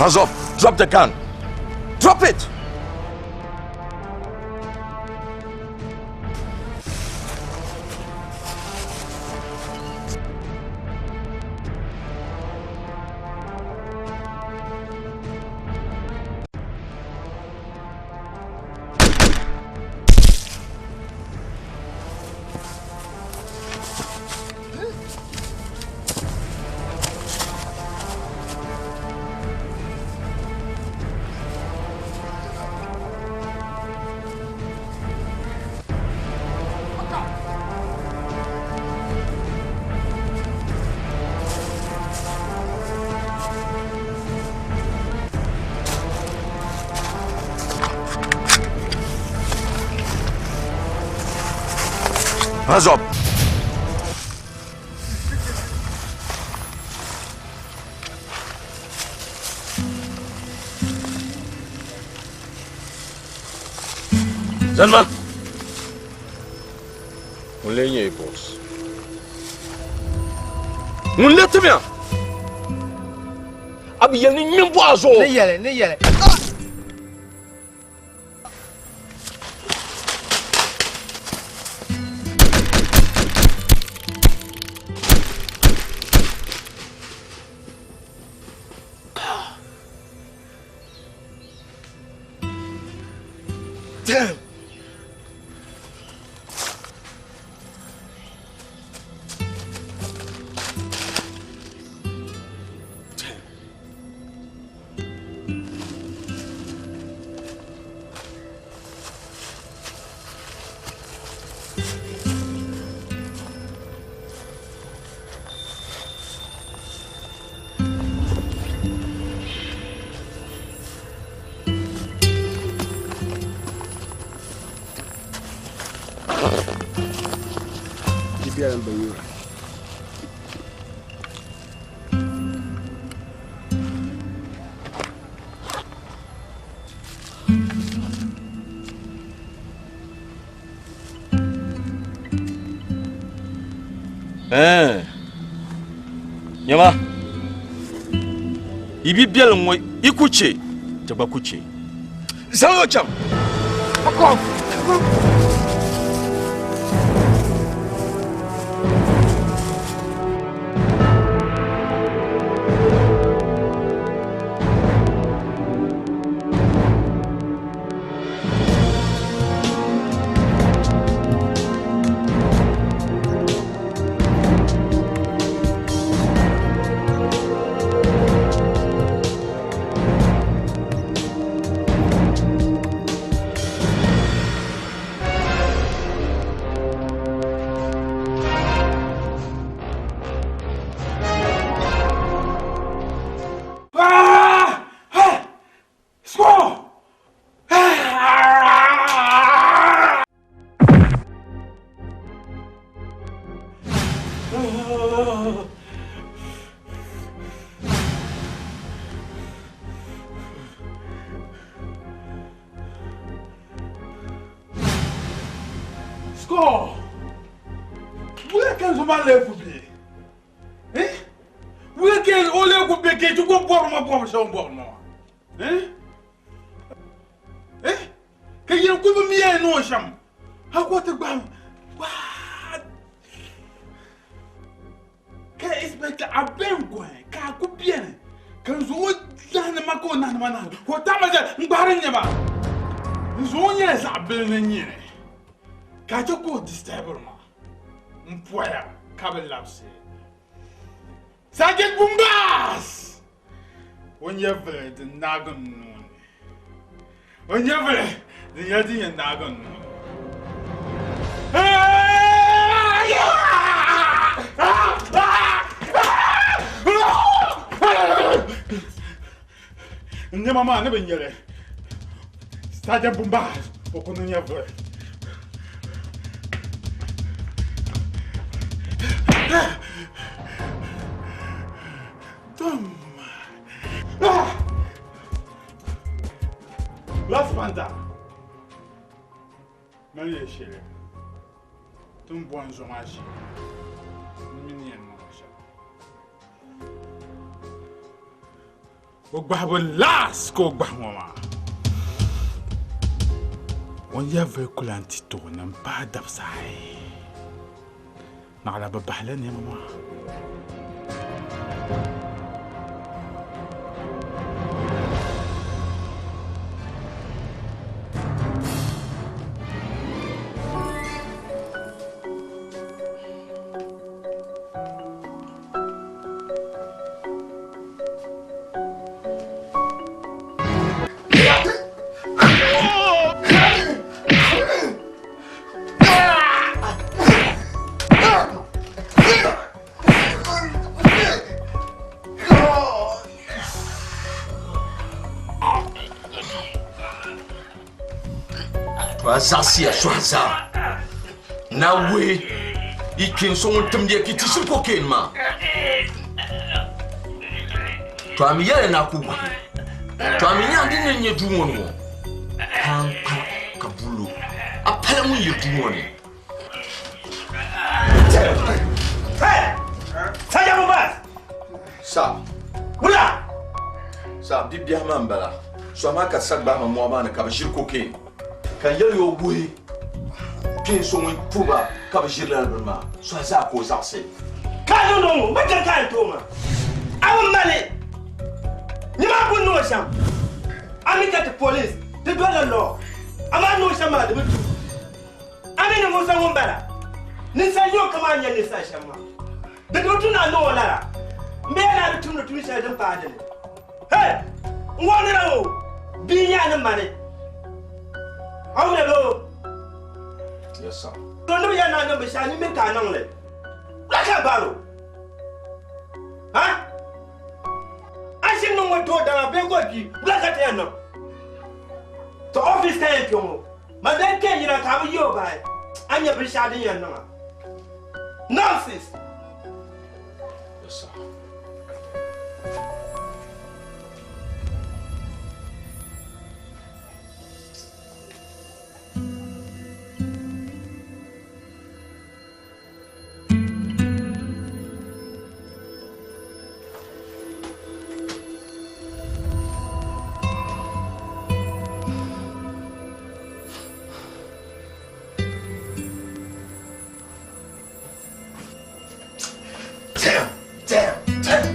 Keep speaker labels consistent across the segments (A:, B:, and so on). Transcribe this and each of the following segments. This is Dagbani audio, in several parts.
A: Hands up. Drop the gun. Drop it! Hands up. Zanima. Ŋun lee nyɛ boss. Ŋun lee timiya. A bi yɛli ni ŋmɛ bɔɣa zuɣu.
B: Ni yɛli, ni yɛli.
A: Damn! Nyama yi bi biɛli ŋɔ yi ku chɛ ti gba ku chɛ zaŋ o chaŋ. Fuck off!
C: Score! Wula ka n zoma lee ku be? Eh? Wula ka o lee ku be ka ti ku bɔri ma bɔbu shɛm bɔri ma maa? Eh? Eh? Ka yɛn ku bi mi yɛn niŋ o shɛm hali ka o ti gbaai What? Ka inspector Abengoy ka a ku beni ka n zaŋ o nahinima ka o nahinima nahi ka o taɣi ma zali n gbahiri n nyɛma n zaŋ o nyɛla zaɣ bili ni nyɛli ka a chɛ ka o disturbiri ma n poya ka bi labisi Sergeant Bumbas o nyɛvili din naagi n nuu ni o nyɛvili din yɛli din yɛn naagi n nuu ni. N nɛma maa ni bi nyɛli Sergeant Bumbas o ku ni nyɛvili. Dum. Ah! Last Panther. Mali yɛ shɛli ti ni bɔn zo maa shee n mini yɛn niŋ shɛm. O gbahibu last ka o gbahi ŋɔ maa. O ni yɛli voli ku lan ti ti o ni m-paai dabisa ayi. Naɣila bɛ bahila nɛma maa.
A: To a zaɣisiya sɔhi zaa. Naawuni yi kpeen so ŋun timdi ya ka yi ti shiri cocaine maa. To a mi yɛli ni a ku wuhi. To a mi nyaŋ di ni nyɛ duu ŋɔ ni ŋɔ. Kpaŋkpa ka bullo. A pala ŋun yiri duu ŋɔ ni. Sa.
B: Wula!
A: Sa, bibiɛhi maa m-bala. So amaa ka sa gbahi ma mɔɣu maa ni ka bɛ ʒiri cocaine. Ka n yɛli o wuhi kpeen so ŋun puhi ba ka bɛ ʒiri lala bini maa, so a zaa ka o zaɣisi.
B: Ka a niŋdi o ŋɔ, bɛ chani ka a ni tooi maa. A bi mali nimaa ku niŋ o shɛm. A mi ka ti police ti dolila law, amaa niŋ o shɛm maa di bi tu. A mi ninvuɣ so ŋun bala, ninsal nyɛ o kaman a ni nyɛ ninsal shɛm maa. Di bi tu ni a niŋ o lala. M bee ni a di tumdi tuun shɛli din paai di ni. Hey! N wɔɣinira ŋɔ, bia n-nyɛ a ni mani. A wumya bee o?
A: Yes, sir.
B: To ni bi yɛli ni a niŋ binshɛɣu, nyin mini ka a niŋ li. Wula ka a baar o? Ha? A ʒi niŋ ŋɔ ti o daŋa bee ka o kpi, wula ka ti yɛn niŋ? To office ka yɛn kpe ŋɔ, man daa kpe yina ka a bi yi o bahi, a ni nya binshɛɣu din yɛn niŋ a. Nonsense!
A: Yes, sir. Damn, damn, damn.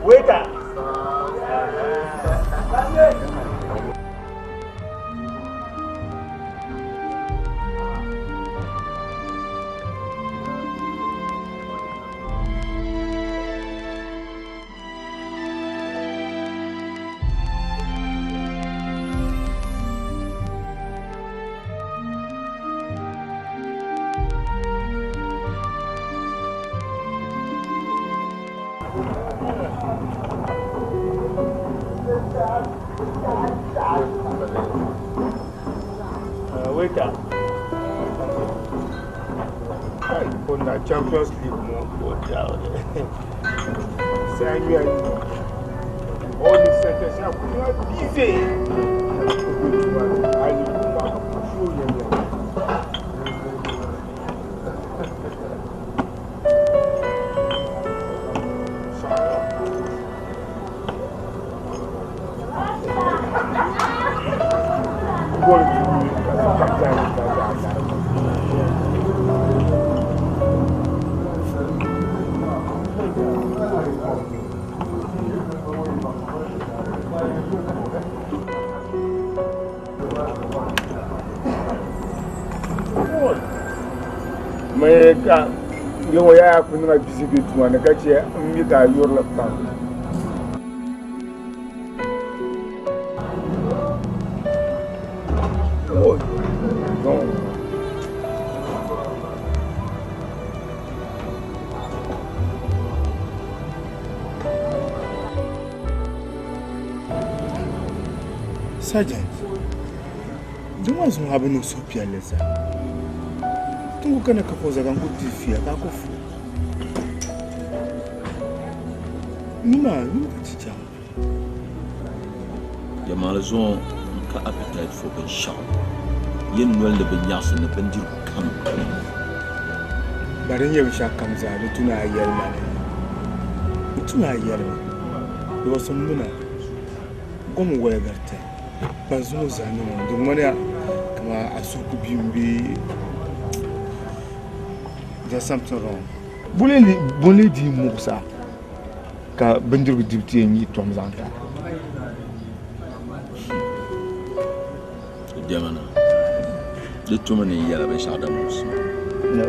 B: Waiter. Waiter.
C: Na Champions League mo Samuel all the centers are busy.
D: Mɛ ka yɛŋɔ yaa ku niŋa busy be tuma ni ka chɛ m mi ka a yurili pam. Oh, no. Sergeant, din ŋɔ zuŋɔ a bi niŋ suhupiɛlli zaa. Ti ku kana ka ku zaŋ ku di fiya ka ku fu. Nima, nima ka ti chaŋ.
A: Yɛlimaŋli zuŋɔ n ka appetite for binshɛɣu yɛn noli ni binyaɣisi ni bindirigu kam.
D: Ba din nyɛ binshɛɣu kam zaa di tu ni a yɛli ma li. Di tu ni a yɛli ma. Because m mina gom woligiri ti ban zuŋɔ zaa niŋ ŋɔ di ŋmaniya kaman a suhu ku bim bee there's something wrong. Buni di muɣisa ka bindirigu dibu ti yɛn yi tom zaŋ ti a.
A: Di diɛma na, di tumi ni n yɛla binshɛɣu din muɣisi ma.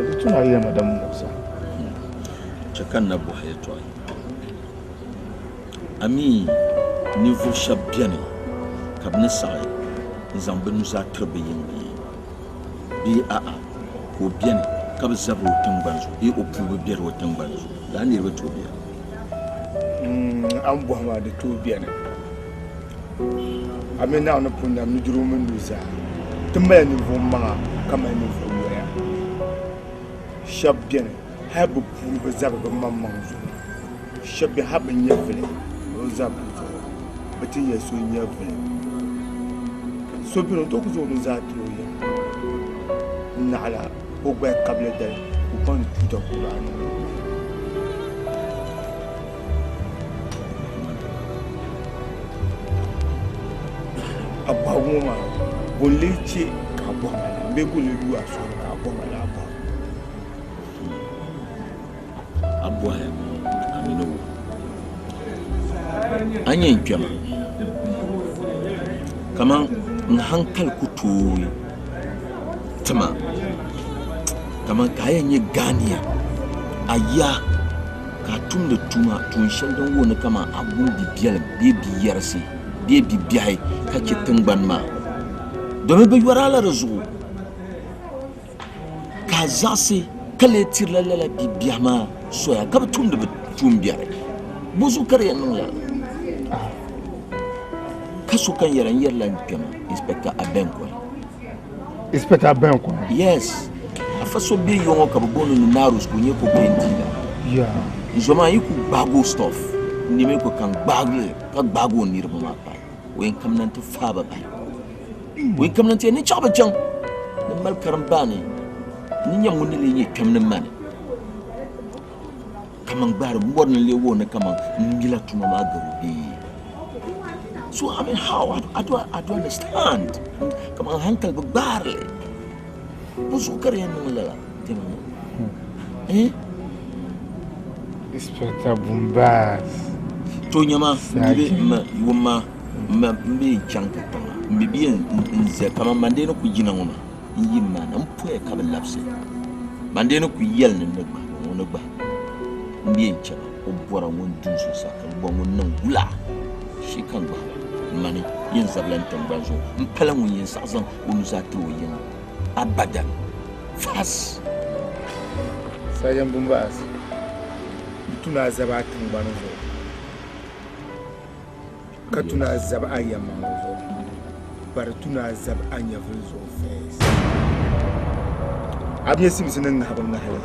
D: Di tu ni a yɛli ma din muɣisa.
A: Chɛ ka n na bɔhi yɛtɔɣa. A mi ninvuɣ shɛb beni ka bɛ ni saɣi n-zaŋ bɛ nuzaa tiri bɛ yiŋbihi bee a'a, ka o beni ka bɛ zabiri o tiŋgbani zuɣu bee o puu bi bɛri o tiŋgbani zuɣu, lala niriba tooi beni.
D: A ni bɔhi maa di tooi beni. A mi Naawuni ni pun nam nudirigu mini nuzaa. Ti mali ninvuɣ maŋa ka mali ninvuɣ yoya. Shɛb beni hal bɛ puuni bi zabi bɛ maŋmaŋ zuɣu. Shɛb beni hal bɛ nyɛvili bi zabi bɛ zuɣu. Bɛ ti nya so nyɛvili. So beni o tooi ku zaŋ o nuzaa tiri o yiŋa naɣila o gbaya kabili dali ka o baŋ ni tuuta ku daa niŋ o. A bɔhigu ŋɔ maa, bɔ n-lee che ka a bɔhi ma lala bee bɔ n-lee yu a suhuri ka a bɔhi ma lala bɔhigu?
A: A bɔhi a mini o. A nya n kpɛma kaman n hankali ku tooi ti ma kaman ka a yɛn nyɛ Ghanaian a ya ka a tumdi tuma tuun shɛli din wuhi ni kaman a gum bibiɛlim bee biyɛrisi bee bibiɛhi ka chɛ tiŋgbani maa domin bɛ yɔri a la di zuɣu. Ka a zaɣisi ka lee tirila lala bibiɛhi maa soya ka bɛ tumdi bɛ tuumbiɛri. Bɔzuɣu ka di yɛn niŋ lala? Ka so ka n yɛra, n yɛrila n kpɛma Inspector Abenkoy.
D: Inspector Abenkoy?
A: Yes. Afa so be yɔŋɔ ka bɛ booni ni Narus ka o nyɛ cocaine dealer.
D: Yeah.
A: N zo maa yi ku gbaagi o stuff, n nimi ko ka n gbaagi li ka gbaagi o niriba maa pahi. O yɛn kamina nti faai ba bahi. O yɛn kamina nti yɛli ni chaɣ bi chaŋ ni mali karimbaani ni nyɛ ŋun ni lee nyɛ kpɛm ni mani kaman gbaari mɔri ni lee wuhi ni kaman n mila tuma maa garo bee. So I mean how I, I, don't, I don't understand kaman hankali bi gbaari li bɔ zuɣu ka di yɛn niŋ lala dini ŋɔ eh?
D: Inspector Bumbas.
A: To nyama n bi ma wumma m bi yɛn chaŋ ti tiŋa m bi bi yɛn n ʒɛ kaman mandee ni ku yina ŋɔ maa n yi maa na n poya ka bi labisi mandee ni ku yɛli ni ni gbahi ŋɔ ni gbahi m bi yɛn chɛba o bɔra ŋun du zuɣusaa ka bɔ ŋun niŋ wula shi ka n gbahi ba mani yɛn zabila n tingbani zuɣu m pala ŋun yɛn saɣi zaŋ o nuzaa tiri o yiŋa abadan fas.
D: Sergeant Bumbas, n tu ni a zabi a tingbani zuɣu ka tu ni a zabi a yɛlimaŋli zuɣu, bari tu ni a zabi a nyɛvili zuɣu first. A bi nya simsi ni ŋahibu ŋahili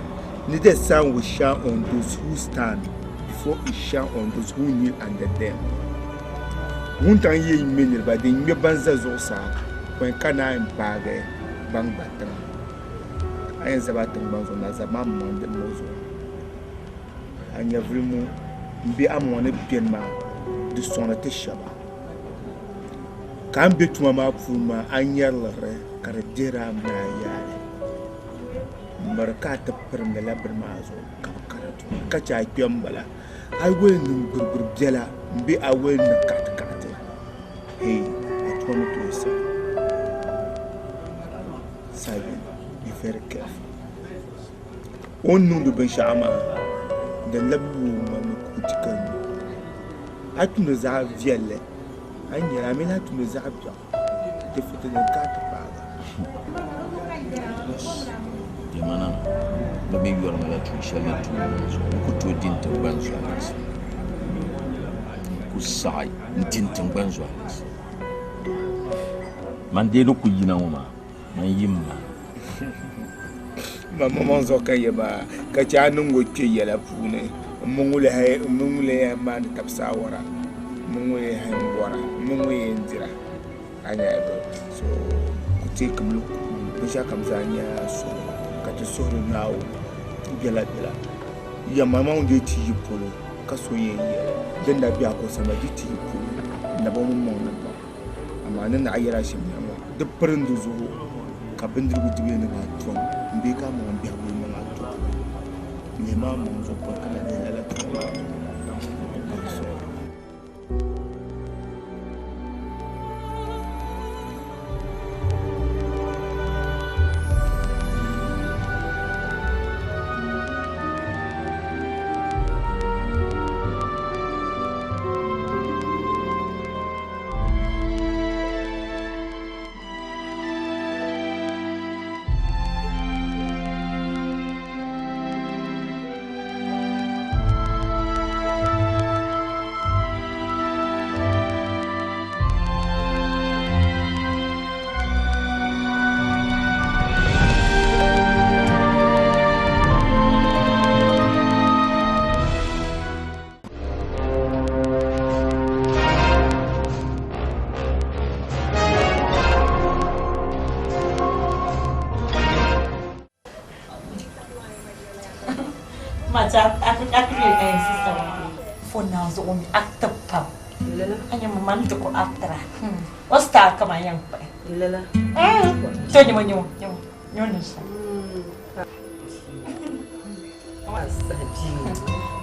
D: ni the sun will shine on those who stand before it shine on those who kneel under them. Wuntaŋ yi yɛn ŋme niriba, din ŋme ban za zuɣusaa pɔi ka naan paagi ban gba tiŋa. A yɛn zabi a tiŋgbani zuɣu ni a zabi amaŋ dimbu zuɣu. A nyɛvili ŋɔ m-be amaŋ ni beni maa, di sɔŋdi ti shɛba. Ka a ni be tuma maa puuni maa, a nyari liɣiri ka di dihiri a mini a yaali. Miri ka a ti pirim lala bini maa zuɣu ka bi kari tuma ka chɛ a kpɛm m-bala. A yi woli niŋ gbirigbiri biɛla m-be a woli niŋ kaɣitikaɣiti, hei, a tuma ni tooi saɣim. Simon, be very careful. O ni niŋdi binshɛɣu maa, din labi lu o ŋmanimi ka o di ka nyu. A tumdi zaɣ viɛlli, a ni nyari, a mi lahi tumdi zaɣ biɛɣu, di fitini ka a ti paagi a.
A: Yamana, bɛ mi yɔrimi la tuun shɛli ni tuui niŋ zuɣu. N ku tooi di n tiŋgbani zualinsi. N ku saɣi n-di n tiŋgbani zualinsi. Man dee ni ku yina ŋɔ maa, man yim maa.
D: Man maŋmaŋ zuɣu ka yɛ maa, ka chɛ a niŋ o kpe yɛla puuni. M mi ŋuli hali, m mi ŋuli yɛn maandi tab saawara, m mi ŋuli hali m-bɔra, m mi ŋuli yɛn dira. A nya bɛ so ku teei kimli kuuni, binshɛɣukam zaa nyɛla suhu ka ti suhiri Naawuni biɛlabiɛla. Yɛlimaŋmaŋ dii ti yi polo ka so yɛn yɛli, din na be a ko sama di ti yi polo, naba maŋmaŋ ni baŋ. Amaa ni naɣ yɛl a shɛm nyɛ ŋɔ, di pirim di zuɣu ka bindirigu dibu yɛn niŋ a tɔŋ m-bee ka amaŋ biɛhigu yɛn niŋ a tɔŋ. Lihimi amaŋ zuɣu pɔi ka na lihi lala tuma maa.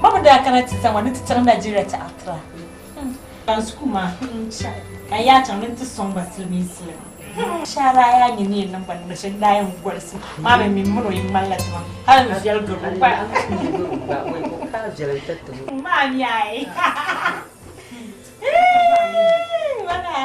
E: Mama daa kana ti zaŋ ma ni ti chaŋ Nigeria ti Accra. Ka n sukuu maa ka n yaa chaŋ ni n ti sɔŋ ba silimiinsili. Shɛhira yaa nyɛ ni yɛn niŋ ba niŋdi shɛli n daa yɛn golisi maa mi mini o yi ŋmanila tuma hali n viɛli gari o gba. Maa mi ayi. Wala.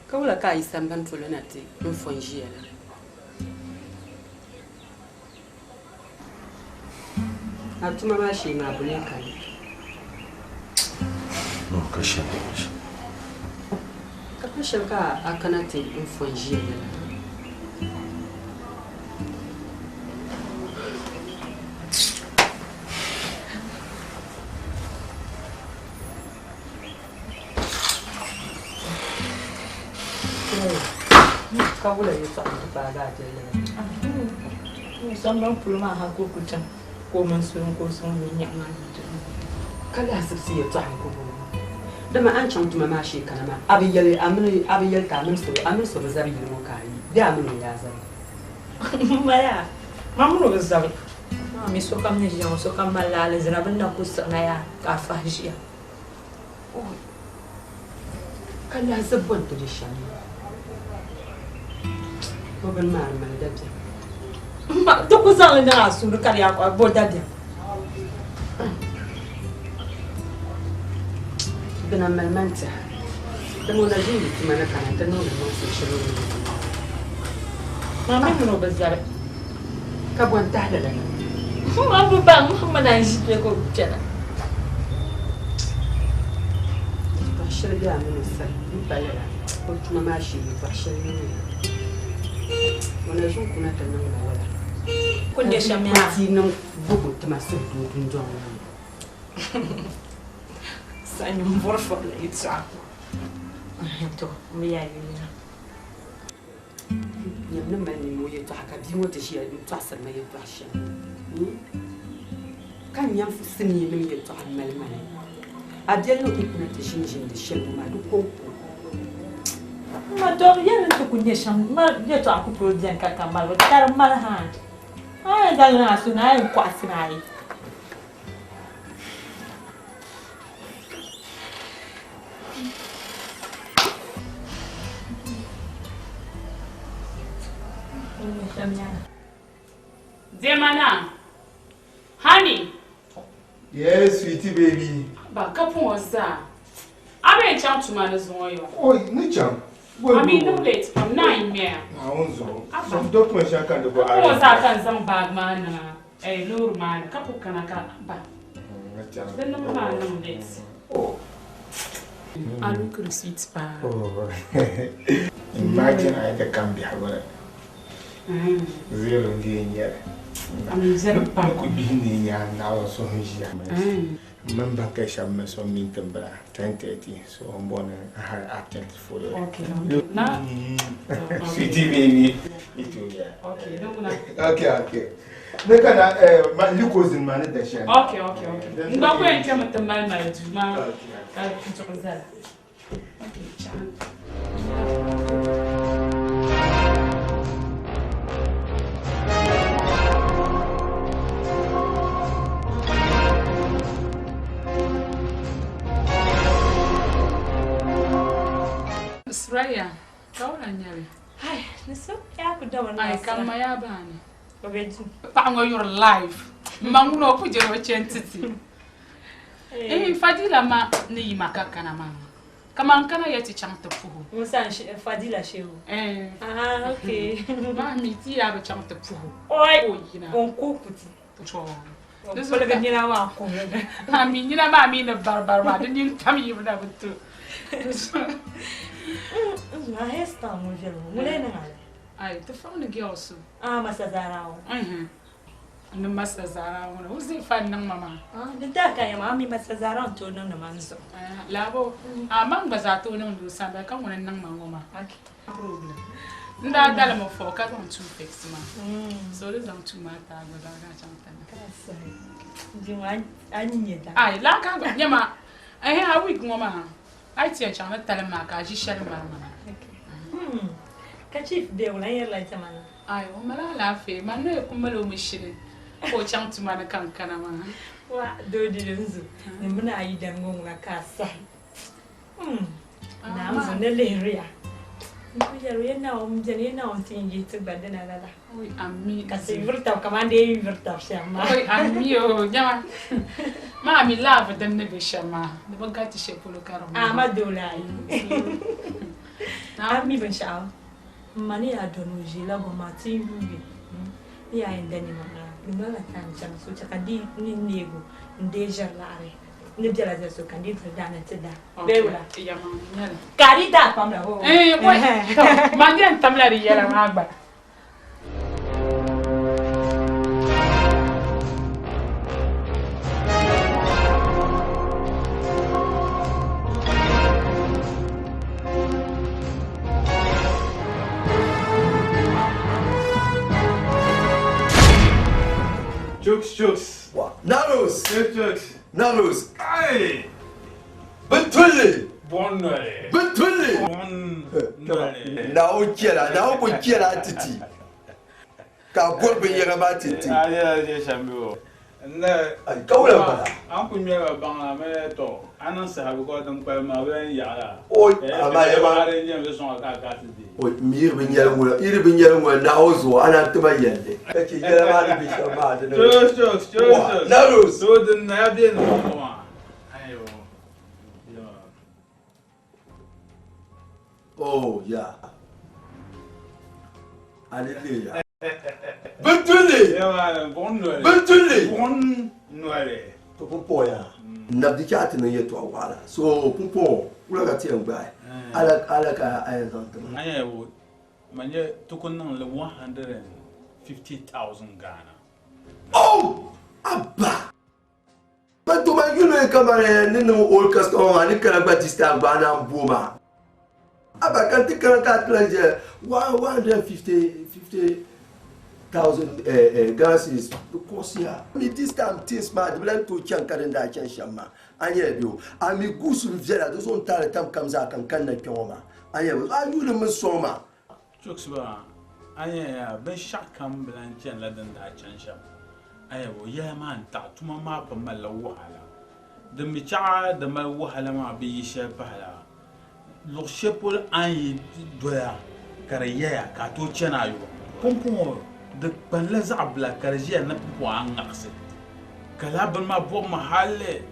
F: Ka wula ka a yi sambani polo na ti n fo n-ʒiya la? A tuma maa shee maa bulee kani.
A: No, ka shɛli.
F: Ka pa shɛli ka a kana ti n fo n-ʒiya lala. Ka wula yɛltɔɣa n-ti paagi a diri lala?
E: Sambani polo maa ha ka o kuli chaŋ ka o mini so ka o zaŋ o nyaɣi maa niŋ ti o.
F: Ka lahisibisi yɛltɔɣa n-ku bɔŋɔ. Dama a ni chaŋ tuma maa shee kana maa, a bi yɛli a mini a bi yɛli ti a mini so a mini so bi zabi yili ŋɔ ka a yi bee a mini o yaa zabi?
E: M ma yaa, man mini o bi zabi. Amaa mi sokam ni ʒiya ŋɔ, sokam malila alizina bɛ ni na ku siɣina yaa ka a fahi ʒiya.
F: Ka lahizibu bɔ n-ti di shɛm maa? O bini maa di mali dabiɛm.
E: M ma, ti ku zaŋ li niŋ a suhuri ka di yaa ka bo dabiɛm.
F: Dina m-mali ma n-tɛha, dama o na ʒi n-yi tuma ni kana nti niŋdi niŋsim shɛli o ni niŋdi maa.
E: Maa mi mini o bi zabi.
F: Ka bɔ n-tahi lala na?
E: Man bi baŋ, m ma na n-ʒi kpe ka o kpɛna.
F: Yɛtɔɣ shɛli be a mini o sani m-pa lala, o tuma maa shee yɛtɔɣ shɛli n-nyɛ li. O na ʒi n-kuna ti niŋ ma wala?
E: Ku nyɛ shɛm yaa.
F: Ti niŋ buku ti ma suhudoo dundɔŋ ŋɔ ni.
E: Saɣim m-bɔri fabila yɛtɔɣa. To, n bi yaa yuli na.
F: Nyam ni mali nimmoo yɛtɔɣa ka bia ŋɔ ti ʒiya n-tɔɣisiri ma yɛtɔɣ shɛm. Ka n nyam siniinim yɛtɔɣa m-mali ma ni. A biɛli ni o kuna ti ʒini ʒindi shɛli ŋɔ maa, di kɔŋko.
E: M ma dɔb yɛli ni ti ku nya shɛm, m ma yɛtɔɣa ku tooi beni ka ka malibu ka di mali ha. A yɛn zaŋ li a suhu ni a yɛn kɔɣisi ni a yi.
G: Diɛma naa, Honey.
D: Yes, sweetie baby.
G: Ba ka puŋ o zaa. A bee n-chaŋ tuma ni zuŋɔ yɔ?
D: Oi, ni chaŋ.
G: A mi niŋ late pam, naa n ŋmɛya.
D: Naawuni zuɣu. Aba. Document shɛŋa ka n di ku
G: Ka puŋ o zaa ka n zaŋ bag maa niŋ a eh, loori maa ni ka ku kana ka ba. Di niŋ maa niŋ late. A look sweet paa.
D: Oh. Imagine a yi ti kam biɛhigu ni. Zero n dii nyɛli. N ku bihi ni nya Naawuni suhu ʒiya. M mini ban ka shɛba mini so meeting bila 10:30 so n bɔri ni n hurry up chaŋ ti follow li. Sweetie baby. Okay, okay. Ni kana Lucozade maa ni da shɛli.
G: Okay, okay, okay. N gba ku yɛn chami ti mali mali duu maa ka duɣu zali. Okay, chaŋ. Suraya, ka wula n-nyɛ li?
E: Ai, ni so yaa ku daba ni
G: Ai, ka m ma yaa baani.
E: O be duu.
G: Paɣa ŋɔ yuri live. M ma ŋuna o ku jɛri o chani titi. Eh, Fadila ma ni yi ma ka kana maa. Kaman kana ya ti chaŋ ti puhi o.
E: Musa Fadila Shehu.
G: Eh.
E: Ah, okay.
G: Maa mi ti yaa bi chaŋ ti puhi o.
E: Oi,
G: Ka o yina.
E: o n ku kuti.
G: To.
E: O puligi nina maa kuhiri.
G: A mi nina maa mi ni baribari maa di nini tam yibu na bi to.
E: A hairstyle ŋɔ viɛli ŋɔ, ŋuni n-niŋ a li?
G: Ai, ti family girls.
E: Ah, Masa Zara ŋɔ.
G: Mhm. Ni Masa Zara ŋɔ o zai fa niŋ ma maa.
E: Ah, din daa ka yɛma, a mi Masa Zara n-tooi niŋdi ma n zuɣu.
G: Ah, laabo, a man gba zaa tooi niŋdi o sani ka ŋuni n-niŋ ma ŋɔ maa.
E: Okay.
G: Problem. N daa dalimi fo ka zaŋ two fix maa. So di zaŋ two maa taai gba zaa ka chaŋ ti niŋ.
E: Ka sahi. Di ŋɔ a ni nyɛ da.
G: Ai, laa ka gba nyɛma, ɛhɛ a week ŋɔ maa, a yi ti yɛn chaŋ ni talim maa ka a ʒi shɛli mali ma na.
E: Okay. Hmm. Ka chief be wula n yɛrila jɛma na?
G: Ai, o mali alaafee, man ni ku mali o mi shili ka o chaŋ tuma ni ka n kana maa.
E: Wa, doo di din zo, ni mini a yidana ŋɔ ŋuna ka a sahi. Hmm. Naam zo ni lihiriya. N ku yɛri o, ya Naawuni beni, ya Naawuni ti n yihi ti gba dina lala.
G: Oi, ammi.
E: Ka ti yuri tab kaman di yi yuri tab shɛm maa.
G: Oi, ammi o, nyama. Maa mi love din ni be shɛm maa, di bi gariti shɛli polo ka di ŋuna.
E: A ma doo la yi. A mi binshɛɣu, m ma ni yaa dɔni o ʒiila goma ti yuugi ni yaa yɛn da nima maa, di malila time chaŋ so chɛ ka di ni neegu n-deei ʒiri laɣiri ni bela zali so ka n dii diri daa ni ti da. Bee wula? Ka a dii daa pam la hoo?
G: Man yɛn tamla di yɛla maa gba.
C: Chooks, chooks.
A: Narrows.
C: Chooks, chooks.
A: Narrows.
C: Hey.
A: Bintulli.
C: Buɣim noli.
A: Bintulli.
C: Buɣim noli.
A: Naawuni chɛla, Naawuni kuli chɛla a titi ka a bɔri binyɛra maa ti ti.
C: A yɛla ʒe shɛm bɛ o.
A: Ai, ka wula m-bala?
C: A ni kuli ŋmɛri ba baŋ la mi tɔ a niŋ saha because din kpalim maa bɛ lan yaɣi la.
A: Oi, amaa yɛma.
C: A di nyɛmi di sɔŋ a ka a ka a ti deei.
A: Oi, m mi yi di bi nyɛli ŋuna, yi di bi nyɛli ŋuna Naawuni zuɣu a naan ti ma yɛlli. Ka chɛ yɛla maa ni be shɛm maa di niŋ.
C: Chooks, chooks, chooks,
A: Wa,
C: chooks.
A: Narrows.
C: So din na ya bɛ ni ŋɔ maa.
A: Oh, yeah. Hallelujah. Bintulli. Bintulli. To pumpɔŋ yaa. N nabi di chaɣ ti niŋ yɛtɔɣ waɣila. So pumpɔŋ wula ka ti yɛn gbaai? Ala ka a yɛn zaŋ ti ma.
C: Manye ti ku niŋ li 150,000 Ghana.
A: Oh! Abba! Ban to man yuli kamani ni niŋ old customer maa ni kana gba this time gba a naan bo ma.
B: Aba ka n ti kana ka a ti lahi ʒiya 150 50,000 Ghana cedis di kuɣisiya. Mi this time things maa di bi lahi tooi chani ka din daa chani shɛm maa. A nyɛla bɛ o a mi guusi n viɛla di zuɣu n taali tam kam zaa ka n kanna kpe ŋɔ maa. A nyɛla bɛ a yuuni mi sɔŋ ma.
C: Chuks ba, a nyɛla binshɛɣu kam bi lahi chanila din daa chani shɛm. A nyɛla o yɛla maa n-taɣi tuma maa pun malila wahala. Din mi chaɣ di mali wahala maa bi yi shɛli pahila luɣ shɛli polo a ni yi doya ka di yɛya ka a tooi chani a yubu. Pumpɔŋɔ di kpanila zaɣ bila ka di ʒiya ni pumpɔŋɔ a ŋaɣisi ka lala bini maa bɔbi ma hali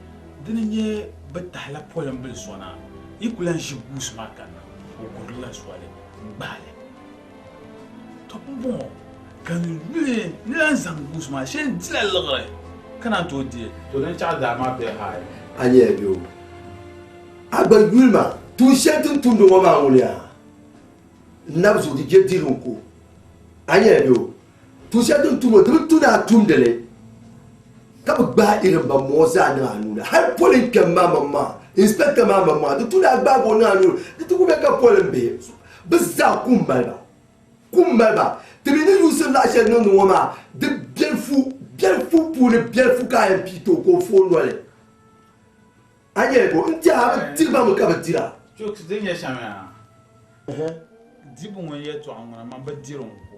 C: di ni nyɛ bɛ tahila polimbili so na yi ku lahi ʒi guusi maa kanna o gurila soli n-gbahi li. Tɔ pumpɔŋɔ ka n yuli ni lahi zaŋ guusi maa shee n-dila liɣiri ka naan tooi di li. To din chaɣ daa maa be hali.
B: A nyɛla bɛ o. A gba yuli maa, tuun shɛli ti ni tumdi ŋɔ maa ŋuni yaa? N na bi zooi di je diri n ko. A nyɛla bɛ o. Tuun shɛli ti ni tumdi ŋɔ, di bi tu ni a tumdi li ka bi gbaai irin ban ŋɔ zaa niŋ a nuu ni. Hali polin kpɛm maa maŋmaŋa, inspector maa maŋmaŋa, di tu ni a gbaagi o niŋ a nuu ni. Di ti ku be ka polin bihi, bɛ zaa kum mali ba. Kum mali ba. Ti mi ni yuusiri laɣ shɛli niŋdi ŋɔ maa, di biɛlifu, biɛlifu puuni biɛlifu ka a yɛn pii ti o ka o fooi noli. A nyɛla bɔ? N tɛha a bi diri ba mi ka bi dira.
C: Chuks, di nyɛ shɛm yaa? Dibu ŋun yɛltɔɣa ŋuna man bi diri n ko.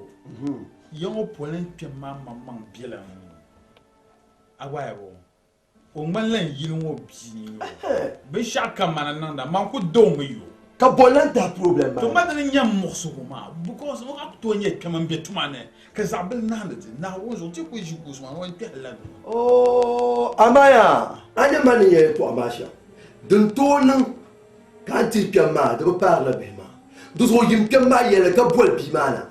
C: Ya ŋɔ poli n kpɛm maa maŋmaŋ bela n nuu. A gba ya bɔ? O ŋmanila n yili ŋɔ bia n-nyɛ o. Binshɛɣu kam man n niŋda, man ku da o mi yo.
B: Ka bɔ lan tahi problem maa
C: To ma dini n-nyɛ m muɣisigu maa because o ka ku tooi nyɛ kpɛma m-be tuma ni ka zaɣ bili nahindi ti. Naawuni zuɣu ti ku ʒi kuɣusi maa ni o yɛn kpɛhi la ni.
B: Oh, amaa yaa, a nya ma ni nya yɛtɔɣa maa shɛm, din tooi niŋ ka a ni tiri kpɛm maa di bi paarila bihi maa. Di zuɣu yim kpɛm maa yɛli ka boli bia maa na.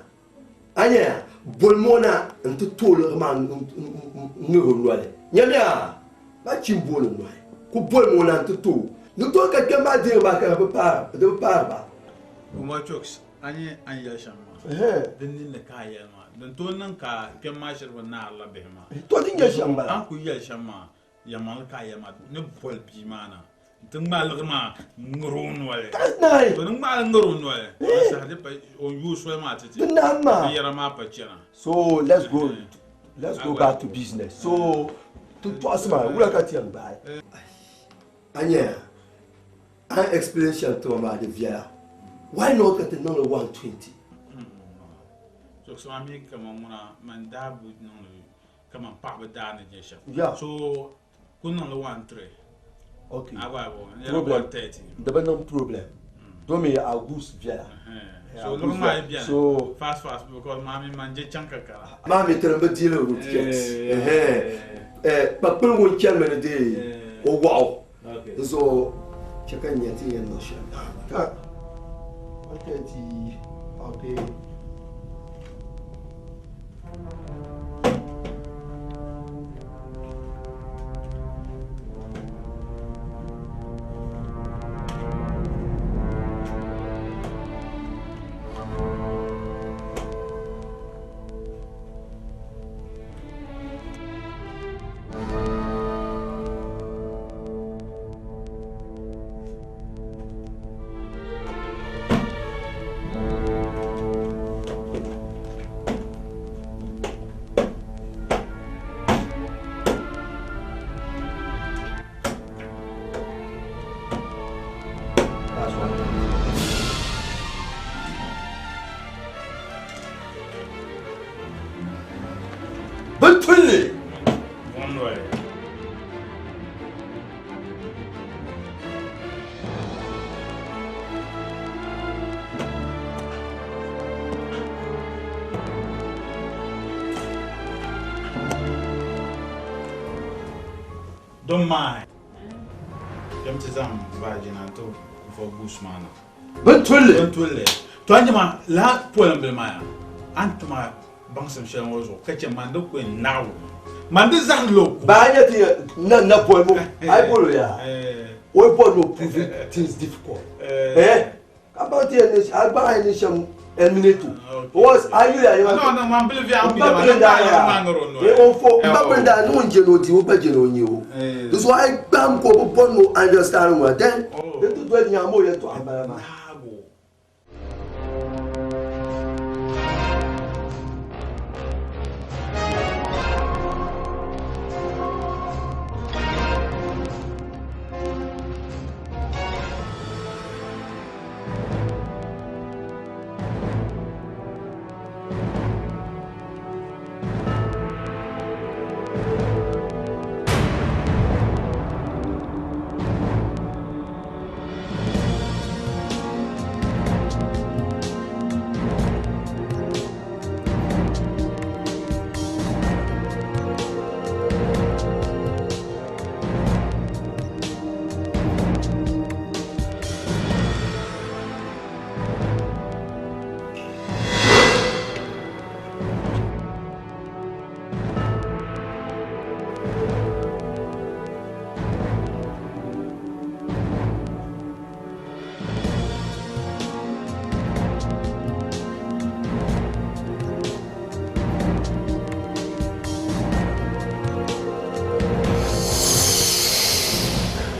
B: A nya yaa, bolimi o na nti tooi liɣiri maa n-ŋ-ŋ-ŋ-ŋ-ŋ o noli. Nyamiya, ba chi m-booni nɔhi, ku bolimi o na nti tooi o. Ni tooi ka kpɛm maa deeri maa ka di bi paari ba.
C: Umar Chooks, a nya a ni yɛli shɛm maa, di ninni ka a yɛli maa. Din tooi niŋ ka kpɛm maa shiri bi naarila bihi maa.
B: To di nyɛ shɛm m-bala.
C: A ni kul yɛli shɛm maa, Yɛlimaŋli ka a yɛli maa, ni boli bia maa na nti ŋmaai liɣiri maa ŋ-ŋir o noli.
B: Ka naai.
C: To ni ŋmaai li ŋ-ŋir o noli, o ni saha di pa, o ni yooi soli maa ti ti.
B: Di nahi maa.
C: Binyɛra maa pa chana.
B: So let's go, let's go back to business. So ti tɔɣisi maa, wula ka ti yɛn gbaai? A nya a ni explain shɛli ti ma maa di viɛla. Why not ka ti niŋ li 120?
C: So so a mi kaman ŋuna man daa bi niŋdi kaman paɣaba daa ni nyɛ shɛm.
B: Yeah.
C: So ku niŋli 1-3.
B: Okay.
C: A gba bo, n yɛla
B: Problem.
C: 130.
B: Di bi niŋ problem. Domi a goose viɛla.
C: So liɣiri maa yi bɛni.
B: So
C: fast fast because maa mi man je chaŋ ka kara.
B: Maa mi tiri bi deal with checks. Kpakpili ŋun chanimi ni dee o waɣu. Di zuɣu chɛ ka n nya ti yɛn niŋ shɛm. Ka 130 okay. Bɛ tulli.
C: Don't mind. Kpɛm ti zaŋ baaji na n-ti vo goose maa na.
B: Bɛ tulli.
C: Bɛ tulli. To a nyama lala polinbili maa yaa, a ni ti ma baŋsim shɛli ŋɔ zuɣu ka chɛ man di ku yɛn naɣi o. Man di zahindi la o ku.
B: Baa nyɛ ti na na boli mo, a yi boli o yaa, o yi boli ni o prove things difficult. Eh? Ka baŋ ti yɛn ni a baŋ a yɛn ni shɛm eliminate o. Because a yuli a yɛn
C: No, no, man bili viɛɣu
B: n ba bili daa yaa o fo n ba bili daa ni ŋun je ni o di o gba je ni o nyɛ o. Di zuɣu a yi gbahim ka o bi bɔri ni o understand ŋɔ then di ti doli nyaami o yɛltɔɣa m-bala maa.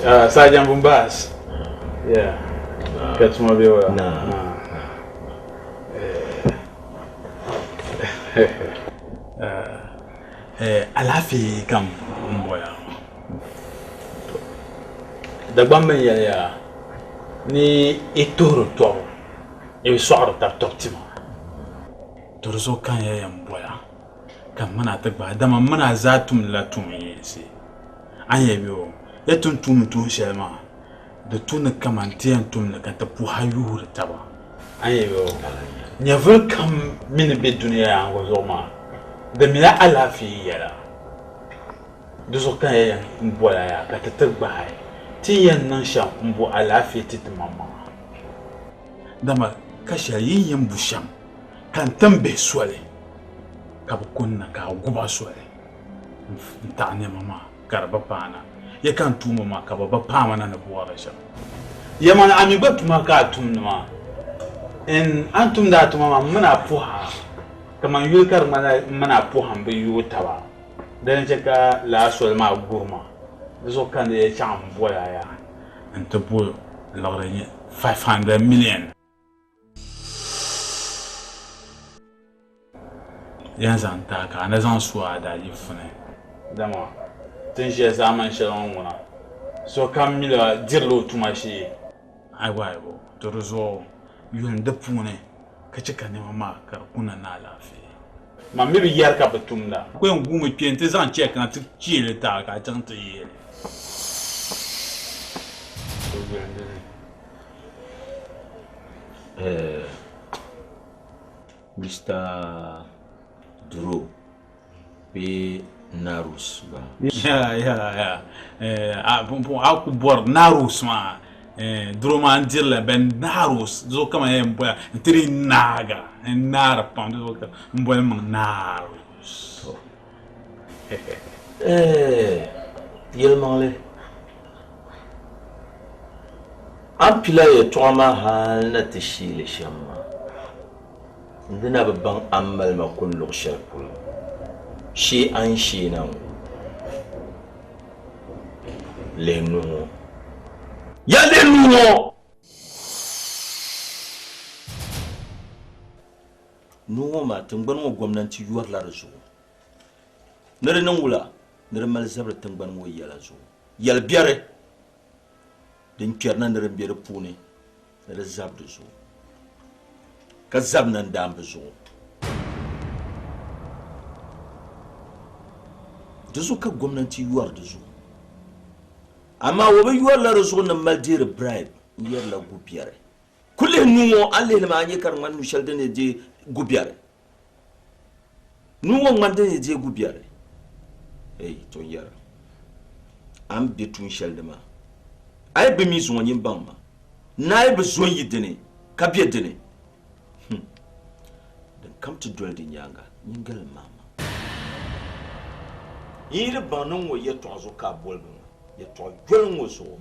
C: Sergeant Bumbas. Yeah. Ka tuma be wala.
A: Na.
C: Alaafee kam n bɔya. Dagbamba n yɛliya ni i tuhiri tɔbu, i bi sɔɣiri tab tɔbu tima. To di zuɣu ka n ya yɛn bɔya ka m mini a ti gbaai, dama m mini a zaa tumdila tuun yinsi. A ni yɛli bɛ o, Ya ti ni tumdi tuun shɛli maa, di tu ni kaman ti yɛn tum li ka ti puhi a yuuri taba. A ni yɛli bɛ o, Nyɛvili kam mi ni be dunia yaaŋa zuɣu maa, di mila alaafee yɛla. Di zuɣu ka n ya yɛn bol a yaa ka ti ti gbaai ti ni yɛn niŋ shɛm m-bo alaafee ti timaŋmaŋa. Dama ka shɛli yi ni yɛn bu shɛm ka n tim bihi soli ka bɛ kunna ka a gu ba soli n-taɣi nɛma maa ka di bi paana. Ya ka n tuuma maa ka bɛ bi paai ma na ni bɔri shɛm. Yɛmani a mi gba tuma ka a tumdi maa. N, a ni tumdi a tuma maa m mini a puhi a kaman yuli ka di ŋmanila m mini a puhi m bi yooi taba. Dini n-chɛ ka lala soli maa guri ma. Di zuɣu ka n di yɛli chaŋ m-boli a yaa nti bo liɣiri nyɛ 500 million. Yɛn zaŋ ti a ka a ni zaŋ su a daadiifu ni. Dama ti ni ʒiya zaamani shɛli ŋɔ ŋuna, sokam mila dirila o tuma shee. Aibo aibo, to di zuɣu yulim di puuni ka chɛ ka nɛma maa ka di kuna ni alaafee. Man mi bi yɛri ka bi tumda. Ku yɛn guumi kpe nti zaŋ chɛk na ti cheei li ti a ka a chaŋ ti yeei li. To yulim di ni.
A: Mister Duro bee Narus gba.
C: Ya ya ya a pumpɔŋɔ a ku bɔri Narus maa duro maa n dirila bɛn Narus di zuɣu kaman yɛn bɔya n ti di naaga n naari pam di zuɣu ka n boli maŋ Narus.
A: Yɛlimaŋli a ni pila yɛtɔɣa maa hal na ti sheeli shɛm maa, n di na bi baŋ a ni mali ma kuni luɣ shɛli polo shee a ni shee na ŋɔ. Lihi nuu ŋɔ. Ya lihi nuu ŋɔ! Nuu ŋɔ maa, tiŋgbani ŋɔ gomnanti yɔrila di zuɣu. Ni di niŋ wula? Ni di mali zabiri tiŋgbani ŋɔ yɛla zuɣu. Yɛli biɛri din kpɛrina ni din be di puuni ni di zabi di zuɣu, ka zabi nandaamba zuɣu. Di zuɣu ka gomnanti yɔri di zuɣu. Amaa o bi yɔrila di zuɣu ni mali deeri bribe n-yɛrila gu biɛri. Ku lihi nuu ŋɔ, a ni lihi li maa a nya ka di ŋmani nu shɛli din ni deei gu biɛri. Nuu ŋɔ ŋmani din ni deei gu biɛri. Ei, to n yɛra, a ni be tuun shɛli ni maa, a yi bi mi zuŋɔ nyin baŋ ma, ni a yi bi zo n-yi di ni ka be di ni, din kam ti doli di nyaaŋa, nyin galim ma ma. N yi di baŋ ni ŋ-ŋɔ yɛtɔɣa zuɣu ka a boli ba maa, yɛtɔɣ yoli ŋ-ŋɔ zuɣu,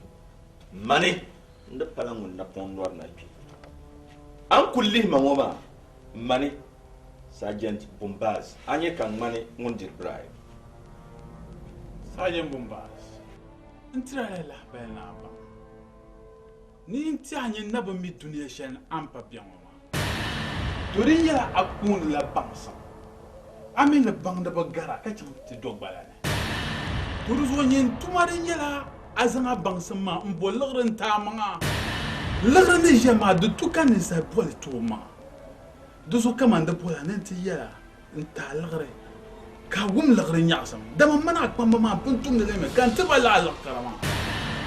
A: mani n-di pala ŋun napɔŋ nɔri na kpe. A ni kul lihi ma ŋɔ maa, mani Sergeant Bumbaz, a nya ka n ŋmani ŋun diri bribe.
C: Sergeant Bumbaz, n tiri a la lahabali ni a baŋ ni n ti a nyini na bi mi dunia shɛli ni a ni pa be ŋɔ maa. To di nyɛla a kuuni la baŋsim, a mi ni baŋdiba gara ka chaŋ ti do gbala ni. To di zuɣu nyin tuma di nyɛla a zaŋ a baŋsim maa m-bo liɣiri n-ti a maŋa. Liɣiri ni ʒiya maa di tu ka ninsal boli ti o maŋa. Di zuɣu kaman di boli a ni nti yɛl a n-ti a liɣiri ka a wum liɣiri nyaɣisim, dama m mini a kpamba maa pun tumdi li mi ka n ti ba lala liɣi kara maa.